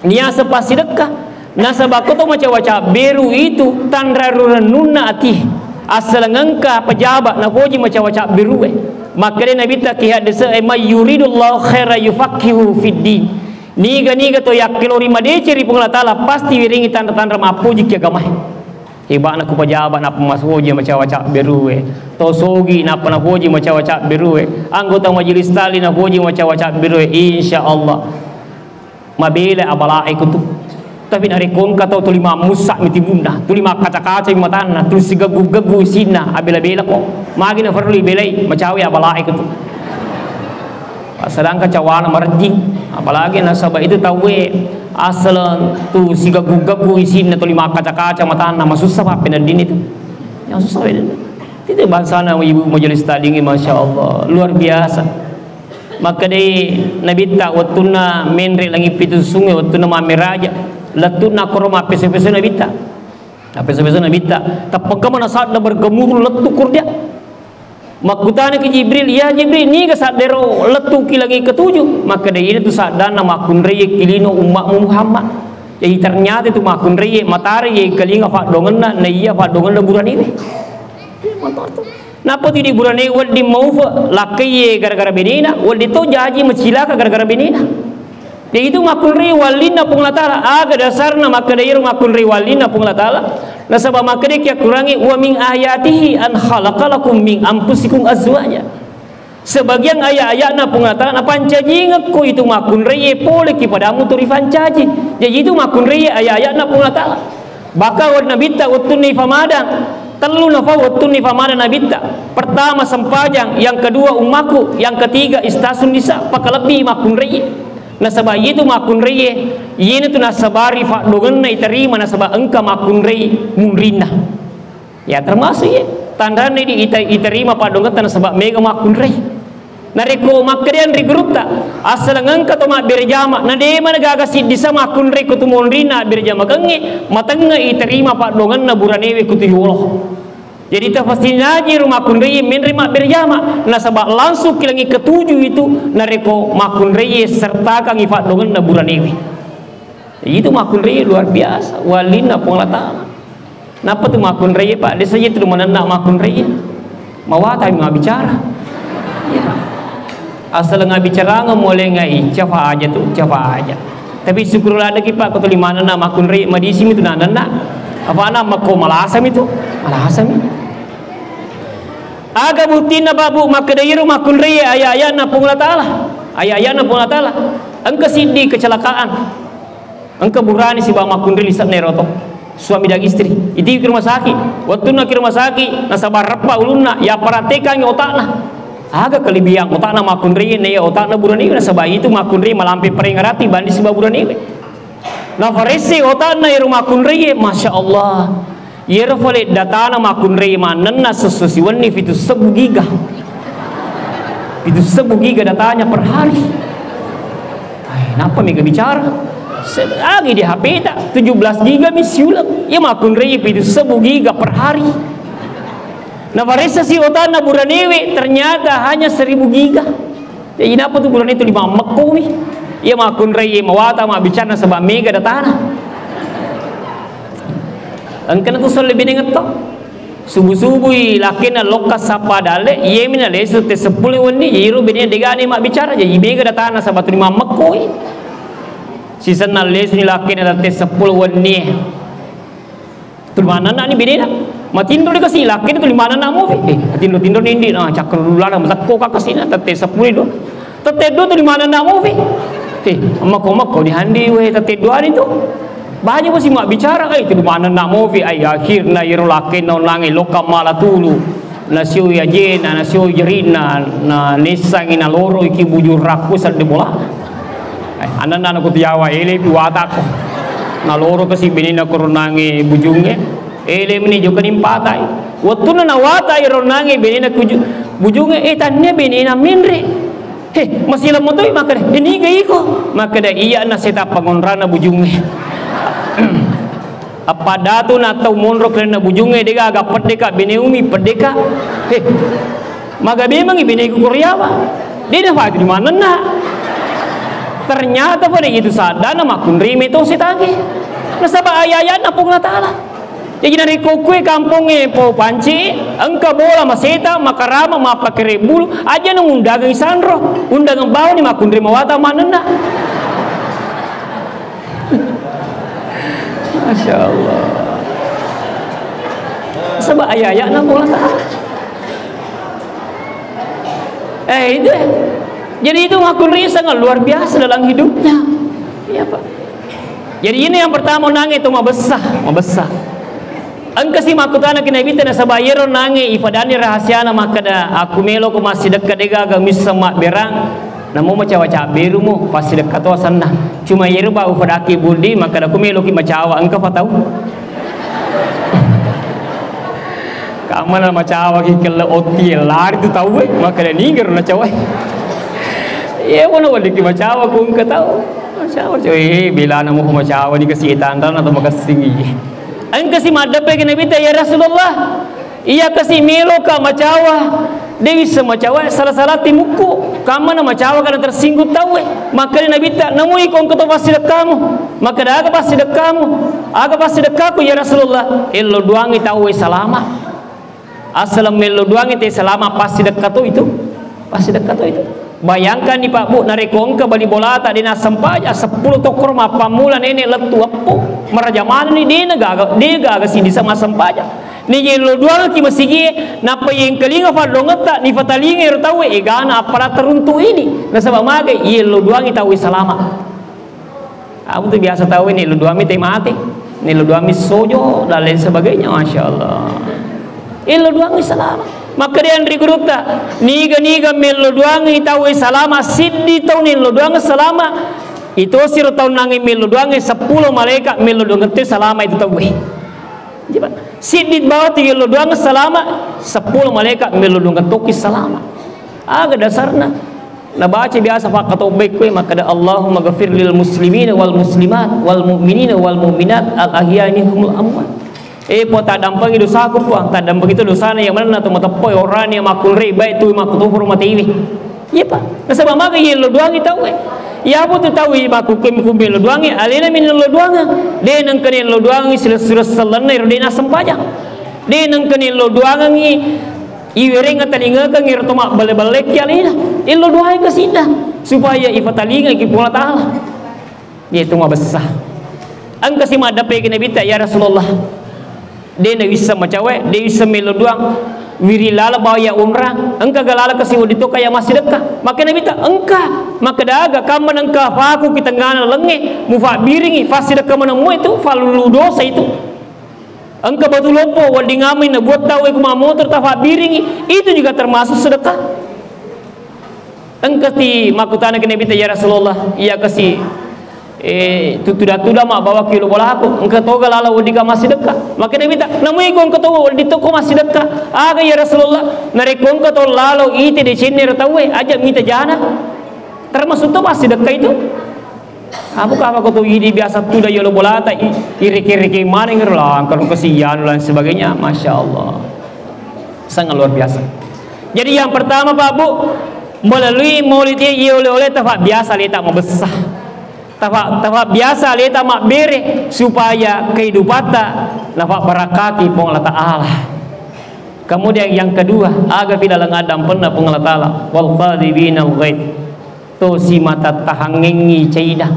niasa pasti dekka. Nasaba ko to macawa cabberu itu tanra rurennunna ati. Assaleng engka pejabat napoji macawa cabberu e. Makkeda Nabitta ki hadis e, "May yuridullahu khaira yufaqihu fid din." Niga-niga to yakkelori madeceng ri Puang Allah Ta'ala, pasti wiringi tanra-tanra mappoji ki agamae. Heba'na ku pejabat nappa masoji macawa cabberu e. To sogi nappa napoji macawa cabberu e. Anggota majelis taklim napoji macawa cabberu e. Insya Allah. Mabela abala e kutu. Tapi narekko engka tau tuli mammussa mi timunna, tuli makkaca-kaca mi matanna, tuli sigeggu-geggu isinna, abela-bela ko. Magi nafarlu ibelai, macawa abala e kutu. Sedangkan cawana marejjing, apalagi nasaba itu tauwe asal tu sigeggu-geggu isinna, tuli makkaca-kaca matanna, masussa pappeneddini tu. Yang susah beda. Itu bangsana ibu majelis taklim, masya Allah, luar biasa. Makkedai Nabitta wettunna menre langi pitu sunge, wettunna mammeraja, lettunna koro mappeso-peso Nabitta. Mappeso-peso Nabitta. Teppengka mana sadda bergemuruh lettu kurdia. Makkutana ki Jibril, "Ya Jibril, niga saddero lettuki langi ketujuh?" Makkeda, "Ina tu saddanna makkunrai ki lino ummatmu Muhammad." Jadi ternyata itu makkunrai matara ye kalinga faddongenna, na iya faddongenna buraniwe. Iya, mantap tu. Nappa tu di burane wedding maufe, lakkai ye gara-gara benena, wedding to jaji macilaka gara-gara benena. Jadi itu makkunrai wallinna Puang Allah Ta'ala. Aga dasarna makkeda iro makkunrai wallinna Puang Allah Ta'ala? Nasaba makkeda ki Al-Qurangnge, "Wa min ayatihi an khalaqa lakum min anfusikum azwaja." Sebagian ayat-ayatna Puang Allah Ta'ala napancajingekko itu makkunrai pole ki padamu tu ripancaji. Jadi itu makkunrai ayat-ayatna Puang Allah Ta'ala. Bahkan wet-, Nabitta wettunna ifamadang, tellu nafa wettunna ifamadang Nabitta. Pertama sempajang, yang kedua ummaku, yang ketiga istasun nisa, pakalebbi makkunrai. Nasaba iye tu makkunrai, iye tu nasabari faddongenna iterima nasaba engka makkunrai munrinna. Ya termasuk iye. Tanranna di ita-, iterima faddongetta nasaba mega makkunrai. Narekko makkedean ri gurutta, assaleng engka to mabbere jama, na de mana gaga siddisa makkunrai ko tu monrinna abbere jamakengnge, matengnga iterima faddongenna buranewe ko tu yolo. Jadi tafasinaji ro makkunrai menre mabbere jama, nasaba langsung ki langi ketujuh itu narekko makkunrai sertakangi faddongenna buranewe. Itu makkunrai luar biasa, walinna Puang Allah Ta'ala. Napa tu makkunrai, Pak? Desa itu manenna makkunrai. Mawata mi mabbicara. Iya. Asal ngabicarang mulai ngai, cafa aja tu, cafa aja. Tapi syukur ladaki, Pak, ko tuli manenna makkunrai, madisi mi tu nanenna. Apa na makko malasa mi tu? Malasa mi. Aga buktina, Pak, Bu, makkeda iro makkunrai ayat-ayatna Puang Allah Ta'ala. Ayat-ayatna Puang Allah Ta'ala. Engka siddi kecelakaan. Engka burane sibawa makkunrai lise'na ero to. Suami dan istri. Itiwi ki rumah sakit. Wettunna ki rumah sakit, nasaba reppa ulunna, yapparattekangngi otakna. Aga kelebihan otakna makkunrai, na iya otakna buraniwe, nasaba itu makkunrai malampe parengngerang tibanding sibawa buraniwe. Nafaresse otakna ero makkunrai, masya Allah. Iyaro fale datana makkunrai manenna sesso siwenni pitu sebbu giga. Pitu sebbu giga datanya per hari. Ai, napa mega bicara? Se-, agi di H P ta, tujuh belas giga mi siuleng. Iya makkunrai pitu sebbu giga per hari. Nafaressa si otanna buranewe, ternyata hanya seribu giga. Jadi napa tu burane tu lima mekko mi. Iya makkunrai mawata mabbicara nasaba mega datana. Engkana tu solle binengetto. Subu-subui lakkenna lokka sappa dalle, iyemi nalesu te seppulo wenni, iro benena degane mabbicara, jadi mega datana nasaba tu lima mekkoi. Sisenna lesuni lakkenna te seppulo wenni. Tuli manenna ni bedena. Matinro de kasi lakkenna tuli manenna mofi. Eh, matinro-tinro ni indi, nah, cakkarulana matekko ka kasina tette seppulo do. Tette do tuli manenna mofi. Eh, makko-makko ni handi we tette do ani tu. Banyak masi mabbicara, ai tuli manenna mofi, ai akhirna iro lakkenna onange lokka mala tulu. Nasioi ajena, nasioi jerina, na nessangi naloroi ki bujung rakku sedde bola. Eh, ananna ko tiawa ele pi watako. Naloro kasi benena ko ronange bujunge. Ele meni jokani patai. Wettunna nawatai ronange benena kuju-, bujunge, eh, tannia benena menre. He, masileng motoi makkeda, "Eh, niga iko?" Makkeda, "Iya na seta pangonrana bujunge." Appadatu na tau monro kerenna bujunge, degaga peddeka, beneumi peddeka. He, maga bemangi beneku koriawa. De nafatu di manenna. Ternyata pada itu sadana makkunrime to setange. Nasaba aya-ayana Puang Allah Ta'ala. Jaji narekko kue kampongnge po panci, engka bola maseta, makarama, mappakere bulu, aja na ngundagang sanro, undangang bawani makkunre mawata manenna. Masya Allah. Sebab ayat-ayat na bola tak. Eh, itu, eh. Jadi itu makkunre sangat luar biasa dalam hidupnya. Iya, Pak. Jadi ini yang pertama nange itu mabessa, mabessa. Engkasi makkutana ki Nabitta nasaba iyaro nange ifadani rahasiana makkeda, "Aku meloko massidekka degaga misseng mabberang, namo macawa cabberumo, passidekka to asenna." Cuma iyaro bau fadaki budi makkeda, "Ku meloki macawa, engka fatau." Kamana macawa ki kelle otti lari tu tau, eh, makkeda nigero nacawa. Iya, mana wadiki macawa ku engka tau. Macawa, coy, eh, belana mo macawa ni kasi tanrana atau makassingi. Engkasi maddeppe ki Nabitta, "Ya Rasulullah, iya kasi meloka macawa, de wisseng macawa, salah-salah timukku, kammana macawa kana tersinggung tauwe." Makkeda Nabitta, "Namui ko engka to passidekkamu?" Makkeda, "Aga passidekkamu?" "Aga passidekkaku ya Rasulullah?" "Ello duangi tauwe salama." Asaleng mello duangi te salama, passidekka to itu. Passidekka to itu. Bayangkanni, Pak, Bu, narekko engka bali bolata de nassempajang, seppulo tokkoro mappammula nene lettu eppu, maraja manenni, de na gaga, de gaga siddi sa massempajang. Ni yello duangki masigie, nappa yengkalinga faddongetta, nifatalinga ero tauwe, egana appala teruntu ini. Nasaba magai, yello duangi tauwe salama. Apa tu biasa tauwe ni, lo duami te mate, ni lo duami sojo, dan lain sebagainya, Masya Allah. Illo duangi salama. Makkeda anri gurutta, niga-niga mello duangi tauwe salama, siddi tau nello duangi salama. Itu siro tau nangi mello duangi seppulo malaikat mello duangi salama itu tauwe. Coba, siddi bawah tu yello duangi salama, seppulo malaikat mello duangi toki salama. Aga dasarna. Nabaca biasa fakkatobbai kue makkeda, "Allahumma ghafir lil muslimina wal muslimat wal mu'minina wal mu'minat al ahya'i minhumul amwat." Eh, Puang, taddampengi dosaku, Puang. Taddampengi tu dosana yang mana tu mateppoi orani yang makkunrei, baik tu makkutoparo matewe. Iya, Pak. Nasaba maga yello duangi tauwe. Iya, apa tu tauwe makkukkue kumbe lo duangi, alena min lo duanga. De nengkani lo duangi silessureng sellenna ero de nassempajang. De nengkani lo duangangi Iwereng atalingekeng ero to mabbelle-bellekki alena. Illo duai kasidda supaya ifatalingaki Puang Allah Ta'ala. Yaitu mabessa. Engkasi maddeppeki Nabitta, "Ya Rasulullah, de na wisseng macawe, de wisseng melo duang. Wiri lalo bawa ya umrah, engka ga lalo kasi wedding tokka ya massidekka?" Makkeda Nabitta, "Engka." Makkeda aga, "Kamma nengka faku ki tengngana lenge, mufabbiringi, fassidekka maneng mua itu, falulu dosa itu." Engka batu loppo, wedding amai nabuat tau, eh, ku mammotor, tafabbiringi, itu juga termasuk sedekah. Engka ti makkutana ki Nabitta, "Ya Rasulullah, iya kasi, eh, tu tuda-tuda mabbawa ki lo bolaku, engka toga lalo wedding ka massidekka?" Makkeda Nabitta, "Namui ko engka toga wedding tokko massidekka." "Aga ya Rasulullah?" "Narekko engka to lalo ite decenna ero tauwe, aja mita jana." Termasuk to massidekka itu. Apa, apa ko to idi biasa tuda yolo bolata, i-, ireke-reke maneng ro langka ro kasihan dan sebagainya. Masya Allah. Sangat luar biasa. Jadi yang pertama, Pak Bu, melalui maulid ini, iya oleh-oleh tafa biasa leta mabessa. Tafa, tafa biasa leta mabbere supaya kehidupatta nafa barakati Puang Allah Ta'ala. Kemudian yang kedua, aga fi dalam adampenna Puang Allah Ta'ala, "Wal kadhiminal ghaidh." To simata tahangengngi caina.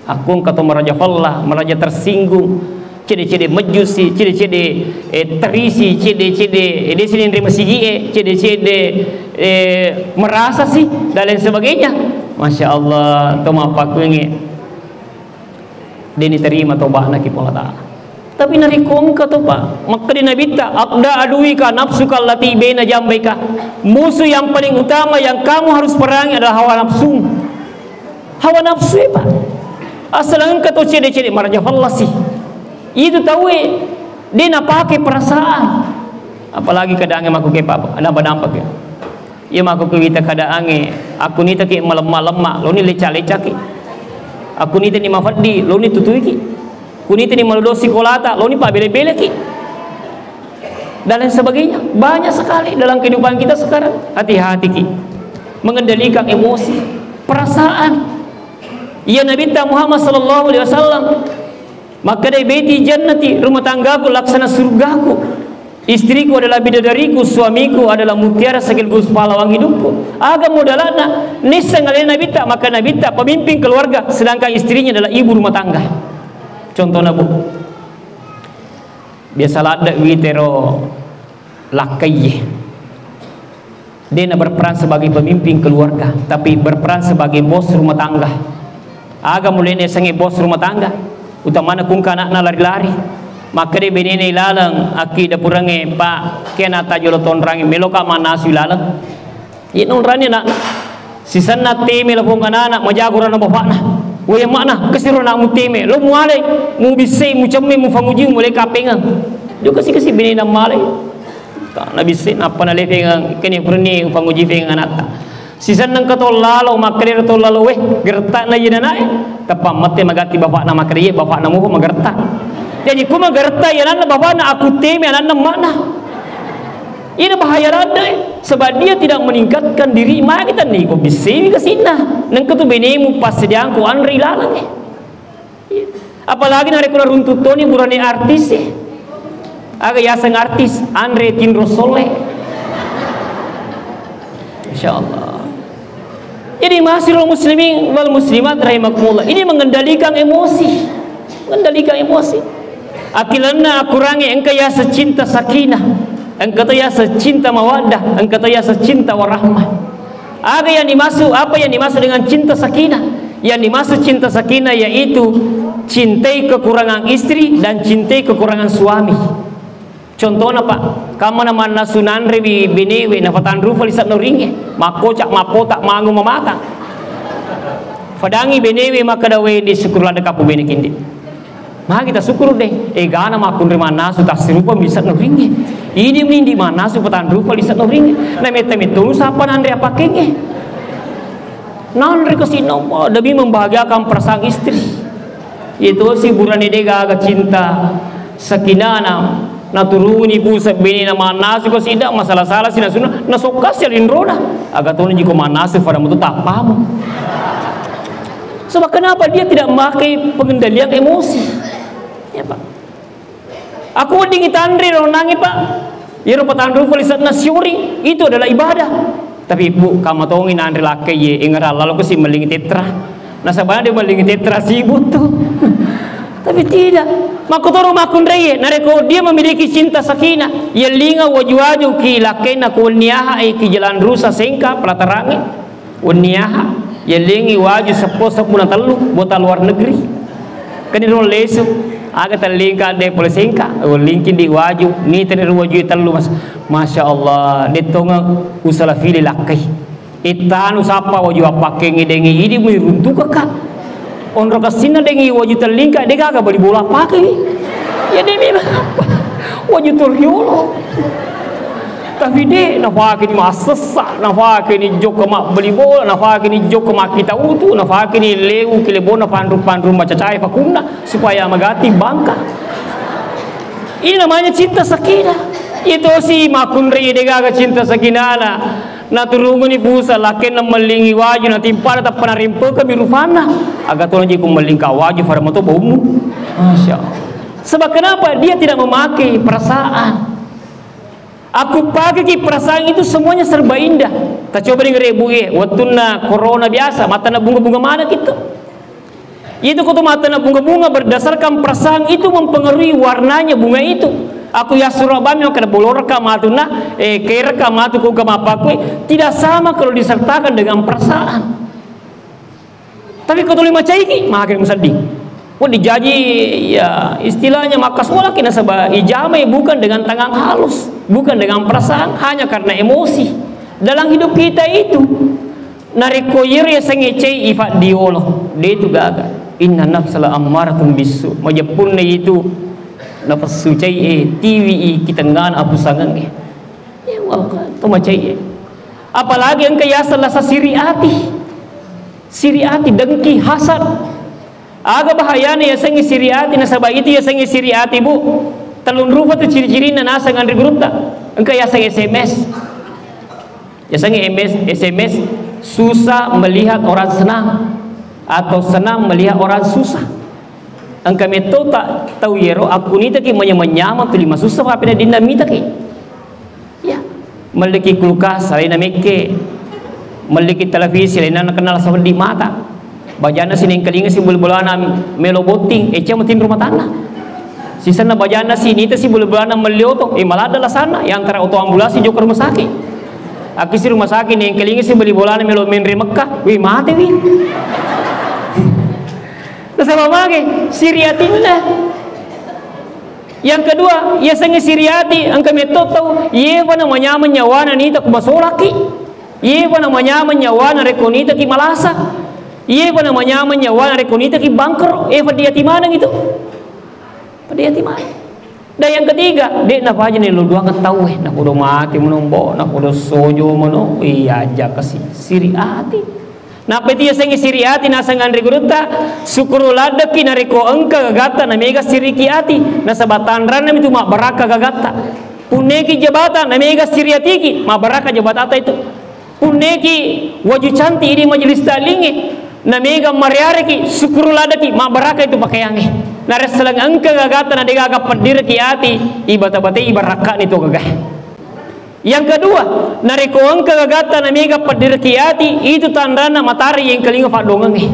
Akko engka to maraja fella, maraja tersinggung, cede-cede mejjusi, cede-cede, eh, terisi, cede-cede, eh, desi nengre masigie, cede-cede, eh, merasasi, dan lain sebagainya. Masya Allah, to mappakuenge. Deni terima toba'na ki Puang Allah Ta'ala. Tapi narekko engka to, Pak, makkeda Nabitta, "Aqda aduwika nafsuka allati baina jambaika." Musuh yang paling utama yang kamu harus perangi adalah hawa nafsumu. Hawa nafsu e, Pak. Asal engka to cede-cede maraja fallasi. Itu tauwe de napake perasaan. Apalagi keadaannya makkuke, Pak, nampak-nampak ya. Iya makkuke wita keadaannya, aku nitaki malemma-lemma, loni leca-lecaki. Aku nitani mafeddi, loni tutuiki. Kunitani madodo sikolata, loni pabele-beleki. Dan lain sebagainya. Banyak sekali dalam kehidupan kita sekarang. Hati-hati ki mengendalikan emosi, perasaan. Iya Nabitta Muhammad sallallahu alaihi wasallam makkeda, "Baiti jannati, rumah tanggaku laksana surgaku. Istriku adalah bidadariku, suamiku adalah mutiara sekaligus pahlawan hidupku." Aga modalana? Nisseng alena Nabitta, maka Nabitta pemimpin keluarga, sedangkan istrinya adalah ibu rumah tangga. Contohnya, Bu. Biasa ladde witero lakkaiye. Dena berperan sebagai pemimpin keluarga, tapi berperan sebagai bos rumah tangga. Aga mulene sengnge bos rumah tangga? Utamana kungka anakna lari-lari. Makkeda benena ilaleng akki dapurengnge, "Pak, kena tajolo tonrangi, meloka mannasu ilaleng." Iya nonrani anak. Sisenna teme lapong anana, majago rana bapakna. Woi makna, kesiro anakmu teme, lo muale, mubissei, mucemme, mufanguji, mulai kapengeng. Jokka sikasi benena male. Nabissei, nappa nalefengeng, kene purni fanguji fengeng anatta. Sisenna engka to lalo, makkedero to lalo, "Weh, geretta'na iye nanae." Teppa mette magatti bapakna, makkeda, "Iye, bapakna muko mageretta." Jadi, ku mageretta iye ananna bapakna, aku teme ananna makna. Ini bahaya ladde, sebab dia tidak meningkatkan diri. Magi tenni ko bissemi kasinna. Nengka tu benemu passediangku anre ilaleng e. Iya. Apalagi narekko naruntuk toni burane artis e. Aga yaseng artis, anre tinro sole. Masya Allah. Jadi, ma'asyiral muslimin wal muslimat rahimakumullah, ini mengendalikan emosi. Mengendalikan emosi. Akilanna akurangi engka yaseng cinta sakinah, engka to yaseng cinta mawaddah, engka to yaseng cinta warahmah. Aga yang dimaksud, apa yang dimaksud dengan cinta sakinah? Yang dimaksud cinta sakinah yaitu cintai kekurangan istri dan cintai kekurangan suami. Contohna, Pak, kammana mannasu nanrewi benewe, nafatanrufa lise'na uringnge, makkoca, mappota, mangu, mamata. Fadangi benewe makkeda, "We, ndi, syukur ladde kappu bene kindi." Magi tasukkuru de, egana makkunre mannasu tassirupa lise'na uringnge. Idi mindi mannasu fatanrufa lise'na uringnge. Na metta-mettonu sappa nanre apakkengnge. Nanre kasi nompo demi membahagiakan perasaan istri. Itu si burane de gaga cinta sakinana, naturuni pusat benena mannasu ko sidda, masala-sala si nasuna, nasokka si alinrona. Aga toni jiko mannasu pada mutu tappamu. Sebab kenapa dia tidak memakai pengendalian emosi? Ya, Pak. Aku weddingngi tanre ro nangnge, Pak. Iyaro patanrufa lise'na siori, itu adalah ibadah. Tapi, Bu, kamma tongi nanre lakkaiye, ingerang lalo kasi mellingi tetra. Nasabana de mellingi tetra sibuk tu. Tapi tidak. Makkutoro makkunraiye, narekko dia memiliki cinta sakinah, yellinga waju-waju ki lakkainna ko wenni aha e ki jalan rusa sengka pelatarangnge. Wenni aha, yellingi waju seppo sebbu na tellu, bota luar negeri. Kani ro lesu, aga tellingka de pole sengka, wellingki di waju, ni teni ro waju tellu, Mas. Masya Allah, de tongeng usala fili lakkai. Ittanu sappa waju appakkengi dengi idi mui runtuka, Kak. Onro kassinna dengi waju tellingka, de gaga bali bola pakei. Ya de memang apa? Waju toriolo. Tapi de, nafakeni massessa, nafakeni jokka mabbali bola, nafakeni jokka makkita utu, nafakeni lewu ki lebona panru-panru macacae pakunna supaya magati bangka. Ini namanya cinta sakinah. Itu si makkunrai de gaga cinta sakinana. Naturunguni pusa lakkenna mellingi waju, natimpada tappa narimpekami rufanna. Aga tona ji ku mellingka waju pada mato baummu. Masya Allah. Sebab kenapa? Dia tidak memakai perasaan. Aku pakeki perasaan itu semuanya serba indah. Tacoba dengere, Bu, e, wettunna corona biasa, matanna bunga-bunga maneng itu. Itu ko tu matanna bunga-bunga berdasarkan perasaan itu mempengaruhi warnanya bunga itu. Aku yassuro bami makkeda boloreka matunna, e, kereka matu ko gama pakue, tidak sama kalau disertakan dengan perasaan. Tapi ko tuli macaiki, makin musedding. Wedding jaji, ya, istilahnya makkasolaki nasaba ijamai bukan dengan tangan halus, bukan dengan perasaan, hanya karena emosi. Dalam hidup kita itu, narekko iyaro yasengnge cai ifaddiolo, de tu gaga. Inna nafsala ammaratun bissu. Majeppunna itu nafsu cai e, tiwi i kitengngana apusangengnge. Ya, wal-, to macai e. Apalagi engka yaseng lasa siri ati. Siri ati, dengki, hasad. Aga bahayana yasengnge siri ati, nasaba itu yasengnge siri ati, Bu. Tellung rupa tu ciri-cirinna naseng anre gurutta. Engka yaseng S M S. Yasengnge M S, S M S, susah melihat orang senang atau senang melihat orang susah. Engka metto ta-, tau yero akkunitaki manyameng-nyameng tuli masussa papeda dinna mitaki. Ya. Melliki kulkas, alaina mekke. Melliki televisi, alaina nakenna lasa wedding mata. Bajanna si nengkalinga si bola-bolana melo botting, eh, cia matinro matanna. Sisenna bajanna si nita si bola-bolana melli oto, eh, maladda lasanna, yantara oto ambulasi jokka rumah sakit. Akkisi rumah sakit, nengkalinga si bola-bolana melo menre Mekka, wih, mate, wih. Nasaba mage, siri atinna. Yang kedua, yasengnge siri ati, engka metto tau, yefa na manyameng nyawana nita ku masolaki. Yefa na manyameng nyawana rekko nitaki malasa. Yefa na manyameng nyawana rekko nitaki bangkrut. Eh, peddi ati maneng itu. Peddi ati maneng. Dan yang ketiga, de' napaja ni lo duangeng tau, eh, napodo mati meno, mbo, napodo sojo meno, iya aja kasi, siri ati. Nappa itu yasengnge siri ati naseng anre gurutta, sukkuru laddeki narekko engka gagatta na mega siriki ati, nasaba tanranna mitu mabbarakka gagatta. Punneki jabata na mega siri atiki, mabbarakka jabatatta itu. Punneki waju cantik di majelis taklingnge, na mega mariareki, sukkuru laddeki, mabbarakka itu pakaiangnge. Naresseleng engka gagatta na degaga peddireki ati, ibata-batai ibarakkani to gagae. Yang kedua, narekko engka gagatta na mega peddireki ati, itu tanranna matara yengkalinga faddongengnge.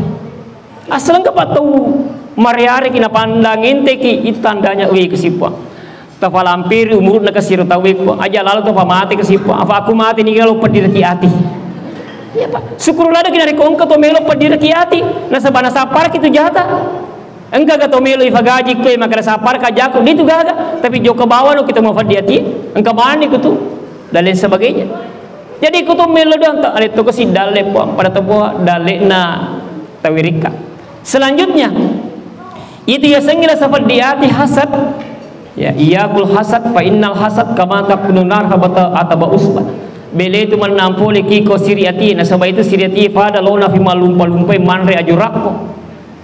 Asal engka pa tau mariareki napandang enteki, itu tandanya, weh, kasi Puang. Tafalampiri umuru'na kasi ro tauwe, Puang. Aja lalo to pamate kasi Puang. Afa aku mate ni lo peddireki ati. Iya, Pak. Sukkuru laddeki narekko engka to melo peddireki ati. Nasaba nasapparaki tu jata. Engka ga to melo ifagaji koe, maka nasapparaka jaku. Dia tu gaga. Tapi jokka bawano kita mau peddi ati. Engka mani ku tu. Dan lain sebagainya. Jadi, kutu melo doang, ta-, ale to kasi dalle, Puang, pada to, Puang, dalle'na tawirikka. Selanjutnya, itu yasengnge lasa peddi ati, hasad. Ya, iyakul hasad, fa innal hasad kama takunu nar habata ataba usba. Bele itu mennang pole ki ko siri ati, nasaba itu siri ati pada lona fi mallumpa-lumpai manre aju rakko.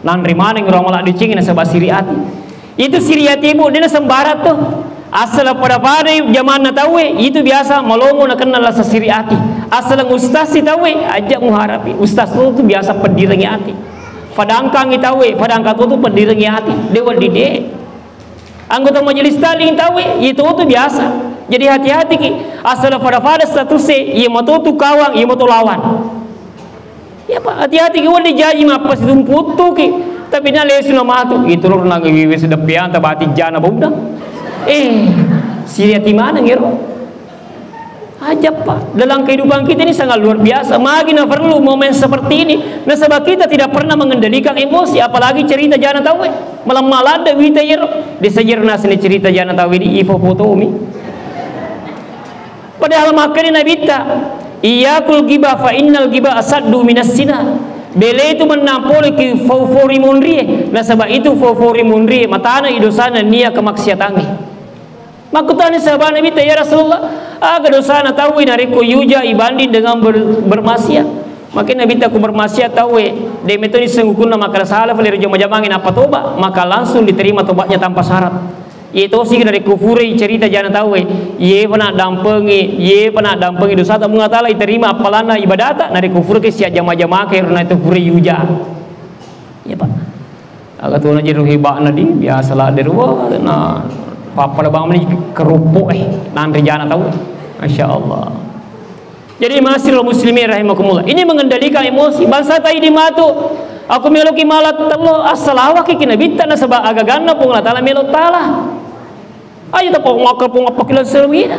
Nanre maneng ro mala deceng nasaba siri ati. Itu siri ati, Bu, dena sembarang to. Asal pada-pada jamanna tauwe, itu biasa malomo nakenna lasa siri ati. Asal ustaz si tauwe, aja muharapi. Ustaz tu, tu biasa peddirengi ati. Padangkangi tauwe, padangka tu, tu peddirengi ati. Dewa dide. Anggota majelis taklim tauwe, itu tu biasa. Jadi hati-hati ki. Asal pada-pada statusnya, iya matu tu kawang, iya matu lawan. Ya, Pak, hati-hati ki, wedding jaji mappasitumpu uttuki. Tapi na lesu na matu, itu loro na wiwi sedeppianta bati jana baudang. Eh, siri ati maneng ero. Aja, Pak. Dalam kehidupan kita ini sangat luar biasa. Magi na perlu momen seperti ini. Nasaba kita tidak pernah mengendalikan emosi, apalagi cerita jana tauwe. Malam maladde wita ero. Desa jero nasini cerita jana tauwe di ifo fotomi. Padahal makkeda Nabitta, "Iyakul gibah fa innal gibah asaddu minas zina." Bele itu mennang pole ki fau-fau ri monrie, nasaba itu fau-fau ri monrie matana i dosana nia kemaksiatangnge. Makkutani sahabat Nabitta, "Ya Rasulullah, aga dosana tauwe narekko yuja ibanding dengan ber-, bermaksiat?" Maka Nabitta, "Ku bermaksiat tauwe, de metoni senggukunna makkeda salah fale ri jama-jamangnge nappa toba, maka langsung diterima tobatnya tanpa syarat." Iye tosi narekko furei cerita jana tauwe, iye pa naddampengi, iye pa naddampengi dosata Puang Allah Taala, iterima appalanna ibadata, narekko furaki siajjama-jamaka ero na itu furei yuja. Iya, Pak. Aga tu na jero heba'na di, biasa ladde rua, na pappada bang mani kerupuk, eh, nanre jana tauwe. Masya Allah. Jadi, ma'asyiral muslimin rahimakumullah. Ini mengendalikan emosi. Bangsa ta idi matu. Aku meloki mala tello, assalawaki ki Nabitta nasaba agaganna Puang Allah Taala melo tala. Aja tapau makka Puang appakilan selawina.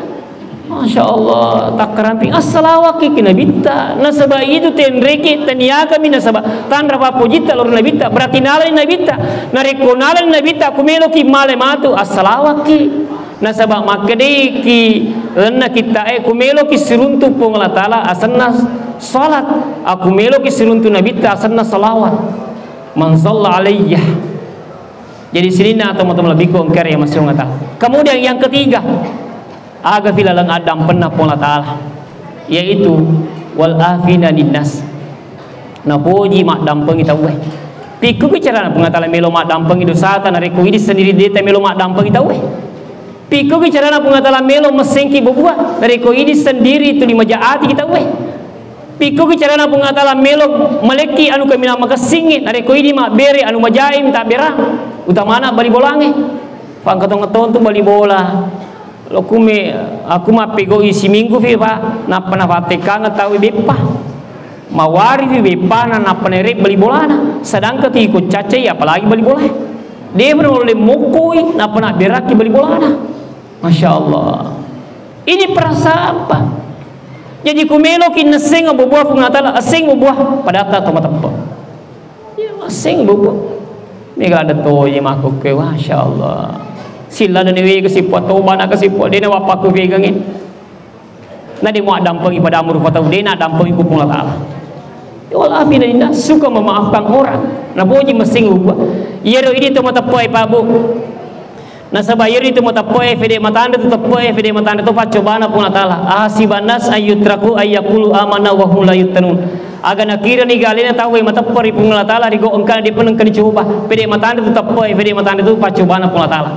Masya Allah, takkaramping, assalawakki ki Nabitta. Nasaba itu tenreki taniagami nasaba tanra pappojitta loro Nabitta. Berarti nalani Nabitta. Narekko nalani Nabitta, ku meloki male matu, assalawakki. Nasaba makkedai ki lalenna kitta'e, ku meloki siruntu Puang Allah Ta'ala asenna salat. Aku meloki siruntu Nabitta asenna salawat. Man shalla alayya. Jadi sininna tomatoa malebbiku engkara yang masih ngata. Kemudian yang ketiga, aga fi laleng addampenna Puang Allah Ta'ala, yaitu wal afina linnas. Napoji maddampengi tauwe. Pikkuki carana Puang Allah Ta'ala melo maddampengi dosata, narekko idi sendiri deta melo maddampengi tauwe. Pikkuki carana Puang Allah Ta'ala melo messengki bobua, narekko idi sendiri tuli maja atiki tauwe. Pikkuki carana Puang Allah Ta'ala melo malekki anu kaminang makessingnge, narekko idi mabbere anu majae minta bera, utamana bali bolangnge. Pangkatong-katong tu bali bola. Lo kume, aku mappegau'i siminggu fi, Pak, nappa nafattekkangeng tau beppa. Mawari fi beppana nappa nere bali bolana. Sedangkan ti ko caccai apalagi bali bola. Depa nulle mokkoi nappa nabberakki bali bolana. Masya Allah. Ini perasaan, Pak. Jaji ku meloki nesseng bobua Puang Allah Ta'ala, esseng bobua padatta to mateppe. Iya, esseng bobua. Mega ada toye makkukke, Masya Allah. Silla dene wega sipua toba na kesipua dena wapakku pegangi. Na de muaddampengi pada amuru patau dena dampengi ku Puang Allah Ta'ala. Ya wal afina linnas, suka memaafkan orang. Napoji messeng bobua. Iyaro idi to mateppe, Pak, Bu. Nasaba iyaritu mateppe'e, fede matanre tu teppe'e, fede matanre tu paccobana Puang Allah Ta'ala. Ahasiban nas ayyutraku ayyakulu amanna wa hum la yuftanun. Aga nakirani ga alena tauwe mateppe ri Puang Allah Ta'ala, ri gau engkana depa nengka dicoba. Fede matanre tu teppe'e, fede matanre tu paccobana Puang Allah Ta'ala.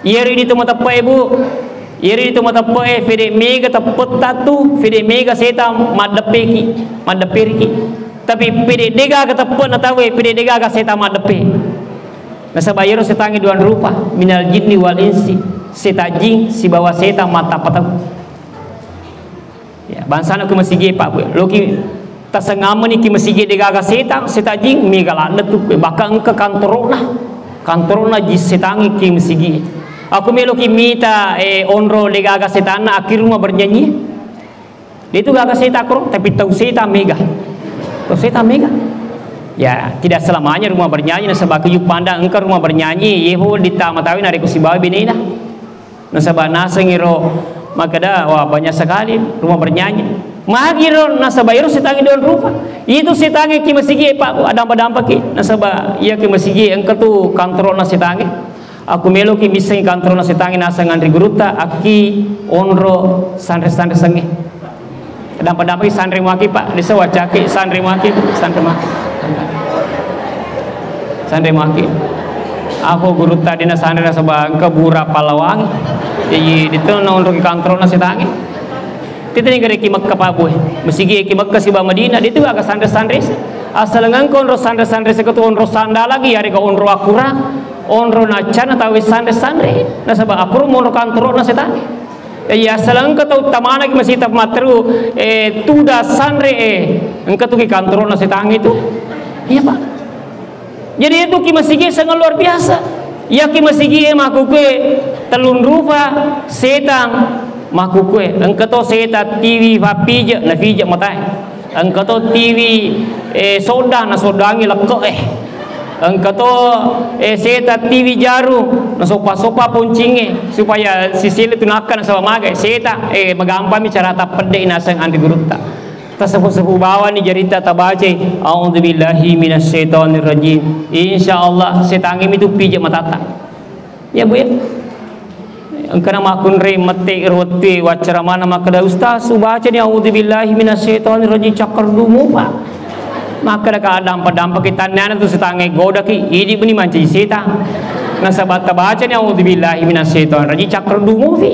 Iyaritu mateppe'e, Bu. Iyaritu mateppe'e, fede mega teppetta tu, fede mega seta maddeppeki, maddepperiki. Tapi fede degaga teppe'na tauwe, fede degaga seta maddeppe. Nasaba iyaro setangnge duang rupa, minal jinni wal insi, setang jing sibawa setang mattappa tau. Ya, bangsana ku masigi, Pak, Bu. Loki tasengamani ki masigi degaga setang, setang jing mega ladde tu, bahkan engka kantorona. Kantorona ji setangnge ki masigi. Aku meloki mita, eh, onro degaga setanna akki rumah bernyanyi. Dia itu gaga setang kro, tapi tau setang mega. Tau setang mega. Ya, tidak selamanya rumah bernyanyi, nasaba ku pandang engka rumah bernyanyi, yeho ditama tawi narekko sibawa benena. Nasaba naseng iro makkeda, wah, banyak sekali rumah bernyanyi. Magi ro nasaba iro setangnge duang rupa. Itu setangnge ki masigi, Pak, adampa-dampaki. Nasaba iya ki masigi engka tu kantorona setangnge. Aku meloki missengi kantorona setangnge naseng anri gurutta, akki onro sanre-sanre sengnge. Dampa-dampaki sanre maki, Pak, desa wacaki sanre maki, sanre maki. Sanre maki. Aku gurutta dena sanre nasaba engka bura palawangi. Jadi, itu na onroki kantorona setangnge. Titeni gare ki Mekka, Pak, Bu. Masigi ki Mekka siba Madinah, itu aga sanre-sanre. Asal engka onro sanre-sanre seketu onro sanda lagi, yarega onro akurang. Onro naccana tawe sanre-sanre, nasaba akuru monro kantorona setang. Iya, asal engka tau tamanaki masita matteru, eh, tuda sanre, eh, engka tu ki kantorona setang itu. Iya, Pak. Jadi itu ki masigi sangat luar biasa. Iya ki masigi, eh, makkukue tellung rupa setang makkukue. Engka to setang tiwi fappije, nafije matae. Engka to tiwi, eh, soddang, nasoddangi lekke'e. Engka to, eh, setang tiwi jaru, nasoppa-soppa poncingnge, supaya sisile tu nakka nasaba magai. Setang, eh, magampami carata pedde'i naseng anri gurutta. Tasepu-sepu bawani jarita tabacai, "A'udzubillahi minasyaitonirrajim." Insya Allah, setangnge mi tu pije matatta. Ya, Bu, ya. Engkana makkunrai mette ro wettue waccaramana makkeda, "Ustaz, ubacani a'udzubillahi minasyaitonirrajim cakkardumu, Pak." Makkeda ka dampa-dampa ki tanneana tu setangnge godaki, idi meni mancaji setang. Nasaba tabacani a'udzubillahi minasyaitonirrajim cakkardumu fi.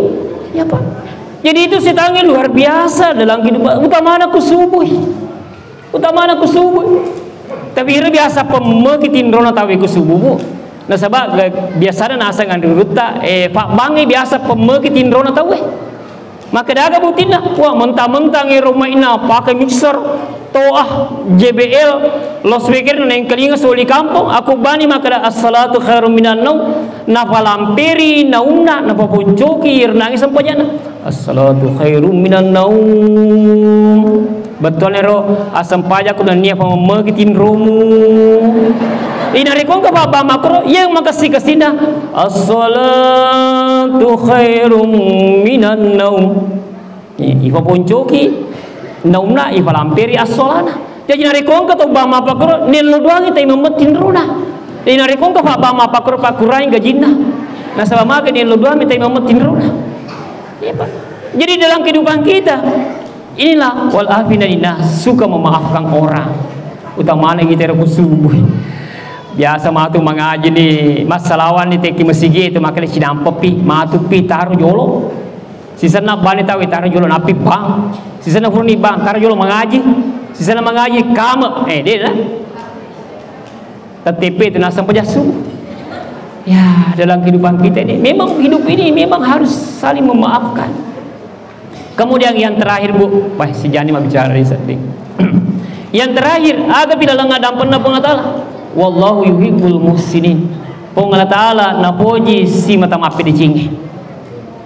Ya, Pak. Jadi itu setangnge luar biasa dalam kehidupan, utamana ku subuh. Utamana ku subuh. Tapi iro biasa pemmeki tinrona tauwe ku subuh, Bu. Nasaba ga-, biasana naseng anri gurutta, eh, pabbangnge biasa pemmeki tinrona tauwe. Makkeda aga buktinna? Wah, mentang-mentang ero maina pake mixer, toa, J B L, Loudspeaker naengkalinga soli kampong, akko bani makkeda, "As-salatu khairum minan naum," napalamperi naunna, napaponcoki iro nangi sempajana. "As-salatu khairum minan naum." Bettuanna ero, assempajakko nennia pamemmegi tinromu. Inarekko engka pabba makkoro, iya makessi-kessina, "As-salatu khairum minan naum." I-, ipaponcoki naunna, ipalamperi assolana. Jaji narekko engka tau bama pakkoro, nello doangi tai memmet tinrona. Jaji narekko engka pabba mapakkoro, pakkurangi gajinna. Nasaba mage nello doangi tai memmet tinrona. Iya, Pak. Jadi dalam kehidupan kita, inilah wal afina linnas, suka memaafkan orang. Utamana kita ro subuh. Biasa matu mangaji ni, massalawan ni teki masigi itu makanya cinampepi, matupi taruh jolo. Sisenna bani tau taro jolo nappi bang. Sisenna furuni bang, taro jolo mangaji. Sisenna mangaji kame. Eh, dia lah. T T P itu naseng pejassu. Ya, dalam kehidupan kita ini, memang hidup ini memang harus saling memaafkan. Kemudian yang terakhir, Bu, wah, si Jani mah bicara di sedih. Yang terakhir, aga pila lenga dampenna Puang Allah Ta'ala. Wallahu yuhibbul muhsinin. Puang Allah Ta'ala napoji si mata mappedecingi.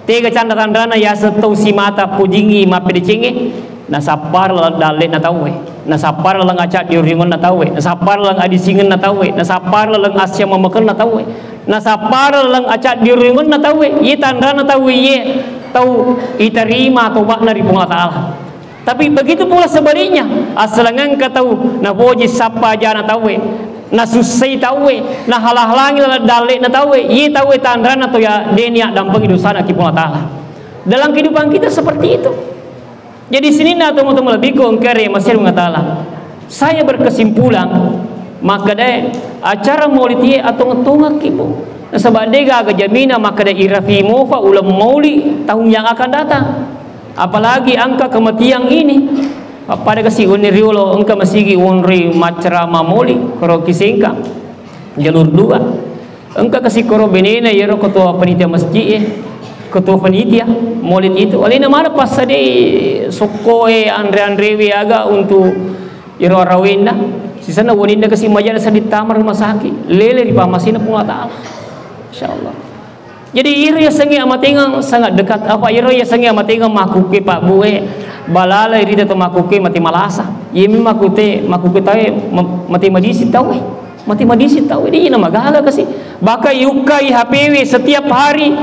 Tega canda tanrana yaseng tau simata pojingngi mappedecengnge, nasappara laleng dalle'na tauwe, nasappara laleng acaddi oriungenna tauwe, nasappara laleng adisingenna tauwe, nasappara laleng assiamammekenna tauwe, nasappara laleng acaddi oriungenna tauwe. Iye tanrana tauwe iye tau itarima toba'na ri Puang Allah Ta'ala. Tapi begitu pula sebaliknya, assaleng engka tau napoji sappa ajana tauwe, nasussai tauwe, nahala-halangi laleng dalle'na tauwe, iye tauwe tanrana to ya deni addampengi dosana ki Puang Allah Ta'ala. Dalam kehidupan kita seperti itu. Jadi sininna tomatoa malebbiku engka ri masih Puang Allah Ta'ala. Saya berkesimpulan, makkeda acara maulid iye atong-tongakki, Bu. Nasaba de gaga jamina makkeda irafi mofa uleng maulid tahun yang akan datang. Apalagi angka kematian ini. Pada kasi wenni riolo engka masigi wonri maccarama moli koro kisengka jalur dua. Engka kasi koro benena yero ketua panitia masjid e, ketua panitia maulid itu. Alena mana passadei sokko e anre-anrewe aga untuk iro arawenna. Sisenna woninna kasi majana seddi tama rumah sakit. Lele ri pamasina Puang Allah Ta'ala. Insyaallah. Jadi, iro yasengnge amatengeng sangat dekat. Apa iro yasengnge amatengeng makkukkue pabbue, balalai rita to makkukkue mate malasa. Iyemi makkute, makkukkue taue ma-, mate madisi taue. Mate madisi taue, de na magaga kasi. Baka yukkai H P we setiap hari,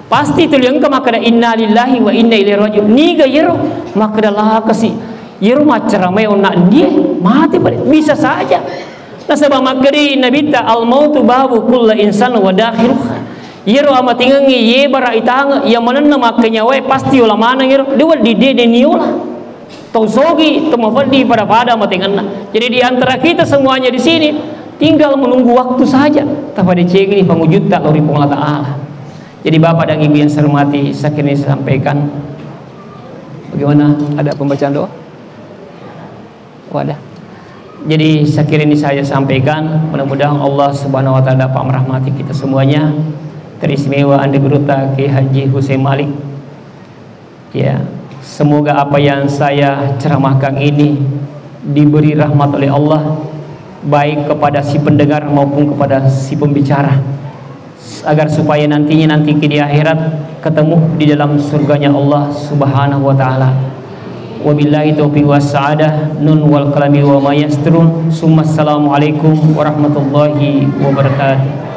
pasti tuli engka makkeda, "Innalillahi wa inna ilaihi raji'un." Niga iyaro? Makkeda, "La kasi." Iyaro maccaramae onna ndie, mate pada. Bisa saja. Nasaba makkedai Nabitta, "Al-mautu babu kulla insan wa dakhiluha." Iyaro amatengengnge, ye bara itange, iya manenna makkanyawae pasti ola maneng ero. De wedding de, de niola. Tau sogi, tau mafeddi pada-pada amatengenna. Jadi di antara kita semuanya di sini tinggal menunggu waktu saja. Tapadecengi pangujutta lao ri Puang Allah Ta'ala. Jadi Bapak dan Ibu yang saya hormati, saya kira ini saya sampaikan. Bagaimana? Ada pembacaan doa? Wadah. Jadi, sekira ini saya sampaikan. Mudah-mudahan Allah Subhanahu wa Ta'ala dapat merahmati kita semuanya. Teristimewa Anda Gurutta Kiai Haji Hussein Malik. Ya, semoga apa yang saya ceramahkan ini diberi rahmat oleh Allah, baik kepada si pendengar maupun kepada si pembicara. Agar supaya nantinya, nanti di akhirat ketemu di dalam surganya Allah Subhanahu wa Ta'ala. Wabillahi taufiq was sa'adah, nun wal qalami wa ma yasturun. Summa assalamualaikum warahmatullahi wabarakatuh.